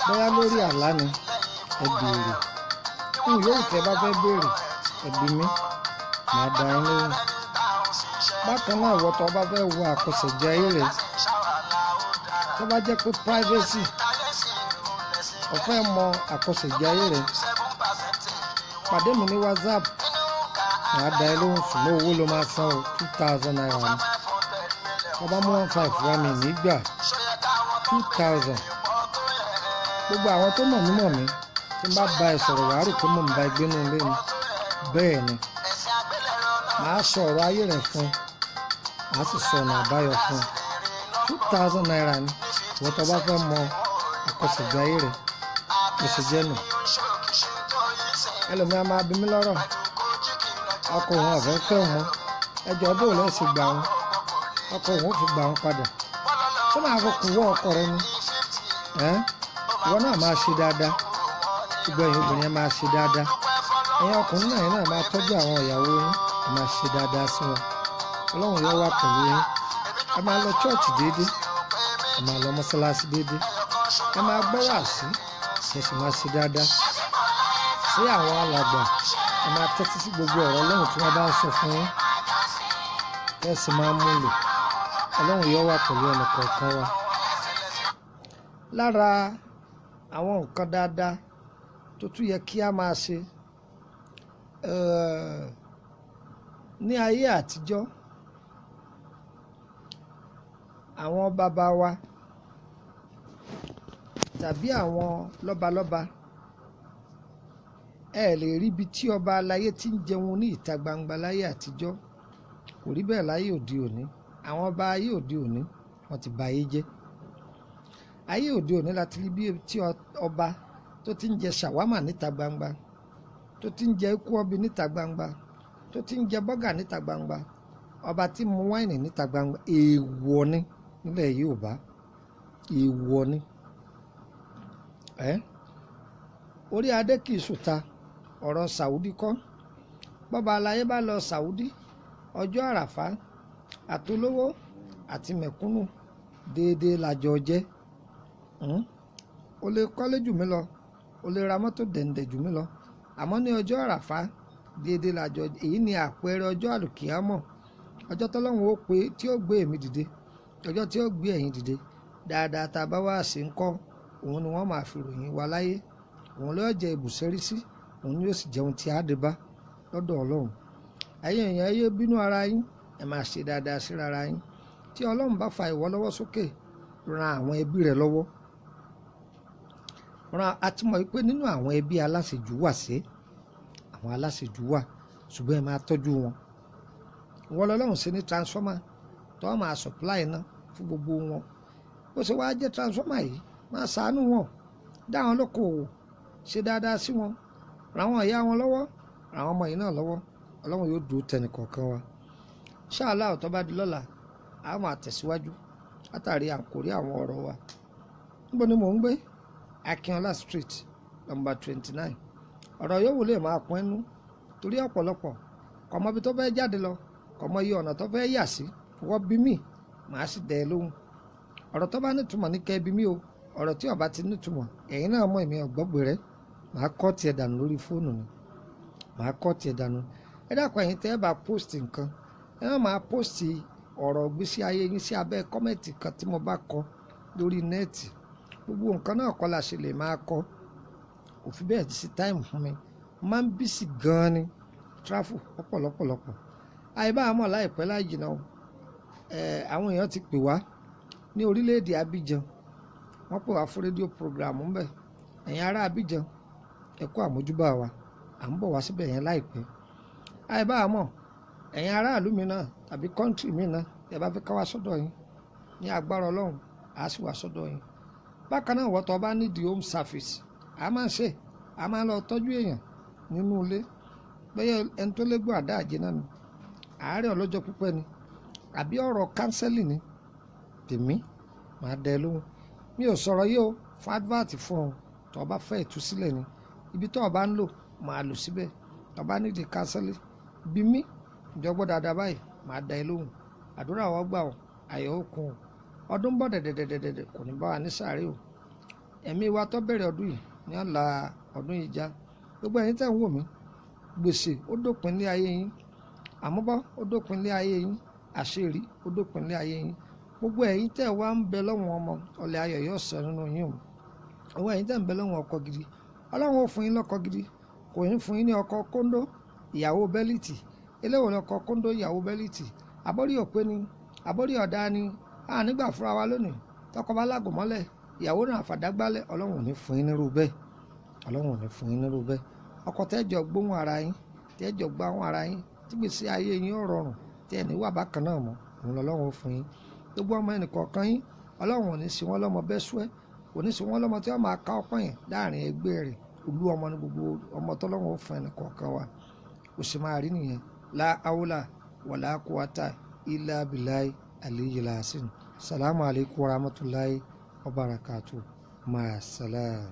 bóyá lórí àlá ni, ẹ béèrè. Ohun yòówù tẹ́ bá fẹ́ béèrè, ẹ bi mí, màá dá yín lóhùn. Bákan náà, ìwọ tó bá fẹ́ wo àkọsẹ̀jayé rẹ, tó bá jẹ́ pé privacy, o fẹ́ mọ àkọsẹ̀jayé rẹ, pàdé mi ní WhatsApp, màá dá ẹ lóhùn, ṣùgbọ́n owó ló máa san o, ₦2,000 ni. Tó bá mú 15 wá, mi nígbà 2,000. Gbogbo àwọn tó mọ̀ mí mọ̀ mí, tí n bá bá ẹ sọ̀rọ̀, wàá rò pé mò ń bá ẹ gbénú ilé ni. Bẹ́ẹ̀ ni, màá sọ ọ̀rọ̀ ayé rẹ̀ fún, màá sì sọ ọ̀nà àbáyọ fún. ₦2,000 ni ìwọ tó bá fẹ́ mọ àkọsẹ̀jayé rẹ̀. Bó ṣe jẹ́ nù. Ẹlòmíràn máa bi mí lọ́rọ̀, ọkọ òun ọ̀fẹ́ fẹ́ òun mọ́, ẹjọ́ bó lẹ́ ṣe gbà wọn, ọkọ òun ò fi gbà wọn padà. Ṣé máa fi kún wọ́ ọkọ rẹ ni? Ẹ́n, ìwọ náà máa ṣe dáadáa. Gbogbo ẹ̀yin obìnrin, ẹ máa ṣe dáadáa. Ẹ̀yin ọkùnrin náà, ẹ̀yin náà máa tọ́jú àwọn ìyàwó yín, ẹ máa ṣe dáadáa sí wọn. Ọlọ́run yóò wà pẹ̀lú yín. Ẹ máa lọ church déédéé, ẹ máa lọ mọ́sálásí déédéé, ẹ máa gbọ́ wàásí, ẹ sì máa ṣe dáadáa sí àwọn alàgbà. Ẹ máa tẹ́tí sí gbogbo ọ̀rọ̀ Ọlọ́run tí wọ́n bá ń sọ fún yín, ẹ sì máa mú lò. Ọlọ́run yóò wà pẹ̀lú ẹnì kọ̀ọ̀kan wa. Lára àwọn nǹkan dáadáa tó tún yẹ kí a máa ṣe, ní ayé àtijọ́, àwọn bàbá wa tàbí àwọn lọ́balọ́ba, ẹ lè rí ibi tí ọba aláyé ti ń jẹun ní ìta gbangba láyé àtijọ́. Kò rí bẹ́ẹ̀ láyé òde òní. Àwọn ọba ayé òde òní, wọ́n ti ba ayé jẹ́. Ayé òde òní láti rí bí tí ọba tó ti ń jẹ ṣàwámà níta gbangba, tó ti ń jẹ ikú ọbí níta gbangba, tó ti ń jẹ bọ́gà níta gbangba, ọba tí mu wáìnì níta gbangba. Èèwọ̀ ni nílẹ̀ Yorùbá, èèwọ̀ ni. Ẹ́ orí adé kì í sùta. Ọ̀rọ̀ Sàwúdí kọ́, bọ́ba aláyé bá lọ Sàwúdí, ọjọ́ àràfá, àtolówó àti mẹ̀kúnnù déédéé lájọ jẹ́. O lè kọ́lé jù mí lọ, o lè ra mọ́tò dẹ̀ǹdẹ̀ jù mí lọ, àmọ́ ní ọjọ́ àràfá, déédéé lájọ. Èyí ni àpẹẹrẹ ọjọ́ àlùkìyámọ̀, ọjọ́ tọ́lọ́run ó pé tí ó gbé èmi dìde, ọjọ́ tí ó gbé ẹ̀yin dìde. Dáadáa tá a bá wá sí ń kọ́, òun ni wọ́n máa fi ròyìn wa láyé, òun ló jẹ́ ibùsẹ́rí sí, òun ni yóò sì jẹun tí a dé bá lọ́dọ̀ Ọlọ́run. Ẹ̀yin èèyàn, ẹ yé bínú ara yín, ẹ máa ṣe dáadáa síra ara yín. Tí Ọlọ́run bá fa ìwọ lọ́wọ́ sókè, ran àwọn ẹbí rẹ lọ́wọ́. Ran a ti mọ̀ wípé nínú àwọn ẹbí, aláṣejù wà sí, àwọn aláṣejù wà, ṣùgbọ́n ẹ máa tọ́jú wọn. Ìwọ lọ́lọ́run ṣe ní transformer tó máa supply iná fún gbogbo wọn. Bó ṣe wá jẹ́ transformer yìí, máa ṣàánú wọn, dá wọn lókoòwò, ṣe dáadáa sí wọn, ràn àwọn ìyá wọn lọ́wọ́, ràn àwọn ọmọ yìí náà lọ́wọ́. Ọlọ́run yóò dúró tẹnì kọ̀ọ̀kan wa. Ṣáàlà, tó bá di lọ́la, a máa tẹ̀síwájú látàrí àkórí àwọn ọ̀rọ̀ wa. Níbo ni mò ń gbé? Akínọlá Street, number 29. Ọ̀rọ̀ yòówù lè máa pọ́n inú, torí ọ̀pọ̀lọpọ̀ kò mọ ibi tó fẹ́ jáde lọ, kò mọ iye ọ̀nà tó fẹ́ yà sí. Wọ́n bí mi, màá sì dẹ̀ ẹ́ lóhùn. Ọ̀rọ̀ tó bá nítumọ̀ ní kẹ́ bí mi o. Ọ̀rọ̀ tí ó bá ti nítumọ̀, ẹ̀yin náà mọ̀, èmi ọ̀gbọ́gbé rẹ̀, màá kọ́ tiẹ̀ dànù lórí fóònù ni, màá kọ́ tiẹ̀ dànù. Ẹ dákun, ẹ̀yin tẹ́ ẹ bá post nǹkan, ẹ má máa post ọ̀rọ̀ ìgbésí ayé yín sí abẹ́ comment kan tí mo bá kọ lórí net. Gbogbo nǹkan náà kọ́ la ṣe lè máa kọ. Kò fi bẹ́ẹ̀ sí time fún mi, mo máa ń busy gan-an ni, travel ọ̀pọ̀lọpọ̀lọpọ̀. Àìbá àmọ́ láìpẹ́ láì jìnnà o, àwọn èèyàn ti pè wá ní orílẹ̀-èdè Abidjan, wọ́n pè wá fún rédíò program ńbẹ̀. Ẹ̀yin ará Abidjan, ẹ kú àmójúbà wa, à ń bọ̀ wá síbẹ̀ yẹn láìpẹ́. Àìbá àmọ́ ẹ̀yin aráàlú mi náà tàbí country mi náà, ẹ bá fẹ́ ká wá sọ́dọ̀ yín, ní agbára Ọlọ́run, á sì wá sọ́dọ̀ yín. Bákan náà, wọ́n tó bá need home service, a máa ń ṣe, a máa ń lọ tọ́jú èèyàn nínú ilé. Bẹ́ẹ̀ ẹni tó légbò àdá àjẹ́ náà ni, àárẹ̀ ọlọ́jọ́ pípẹ́ ni, àbí ọ̀rọ̀ counseling ni, tèmi màá dẹ lóhùn. Mi ò sọ̀rọ̀ yìí o fún advert fún ọ. Tó o bá fẹ́ ìtúsílẹ̀ ni, ibi tó o bá ń lò, màá lò síbẹ̀. Tó o bá need counseling, bí mi ìjọgbọ́ dáadáa báyìí, màá dá ẹ lóhùn. Àdúrà wa gbà ọ́. Ayọ̀ ó kún o. Ọdún ń bọ̀ dẹ̀dẹ̀dẹ̀dẹ̀dẹ̀, kò ní bá wa ní sàárè o. Ẹ̀mí wa tó bẹ̀rẹ̀ ọdún yìí ní ọ̀la ọdún yìí já. Gbogbo ẹ̀yin tẹ́ ń wò mí, gbèsè ó dópin ní ayé yín, àmúbọ́ ó dópin ní ayé yín, àṣírí ó dópin ní ayé yín. Gbogbo ẹ̀yin tẹ́ wá ń bẹ lọ́wọ́n ọmọ, ọlẹ̀ ayọ̀ yóò sọ nínú yín o. Gbogbo ẹ̀yin tẹ́ ń bẹ lọ́wọ́n ọkọ gidi, Ọlọ́run ó fún yín lọ́kọ gidi, kò ní fún yín ní ọkọ kóńdó, ìyàwó bẹ́líìtì. Eléwo lọkọ kóńdó, ìyàwó bẹ́líìtì? Àbórí òpé ni, àbórí ọ̀dá ni. A nígbà fúnra wa lónìí, tọkọ bá lágùn mọ́lẹ̀, ìyàwó náà fàdágbálẹ̀. Ọlọ́run ò ní fún yín nírú bẹ́ẹ̀. Ọlọ́run ò ní fún yín nírú bẹ́ẹ̀. Ọkọ tẹ́jọ gbóhùn ara yín, tẹ́jọ gbáhùn ara yín, tí gbèsè ayé yín ó rọrùn, tí ẹ̀ ní wà bákan náà mọ́, òun lọ́lọ́run ó fún yín. Gbogbo ọmọ ẹnìkọ̀ọ̀kan yín, Ọlọ́run ò ní ṣe wọ́n lọ́mọ bẹ́ẹ̀ súẹ́, kò ní ṣe wọ́n lọ́mọ tí wọ́n máa ká ọpọ́n yẹn láàrin ẹgbẹ́ rẹ̀. Olú ọmọ ní gbogbo ọmọ tọ́lọ́run ó fún ẹnìkọ̀ọ̀kan wa. Ó sì máa rí nìyẹn. La aula wala quwata illa billahi aliyyil azim. Salamu alaykum wa rahmatulahi wa barakatuh. Ma salam.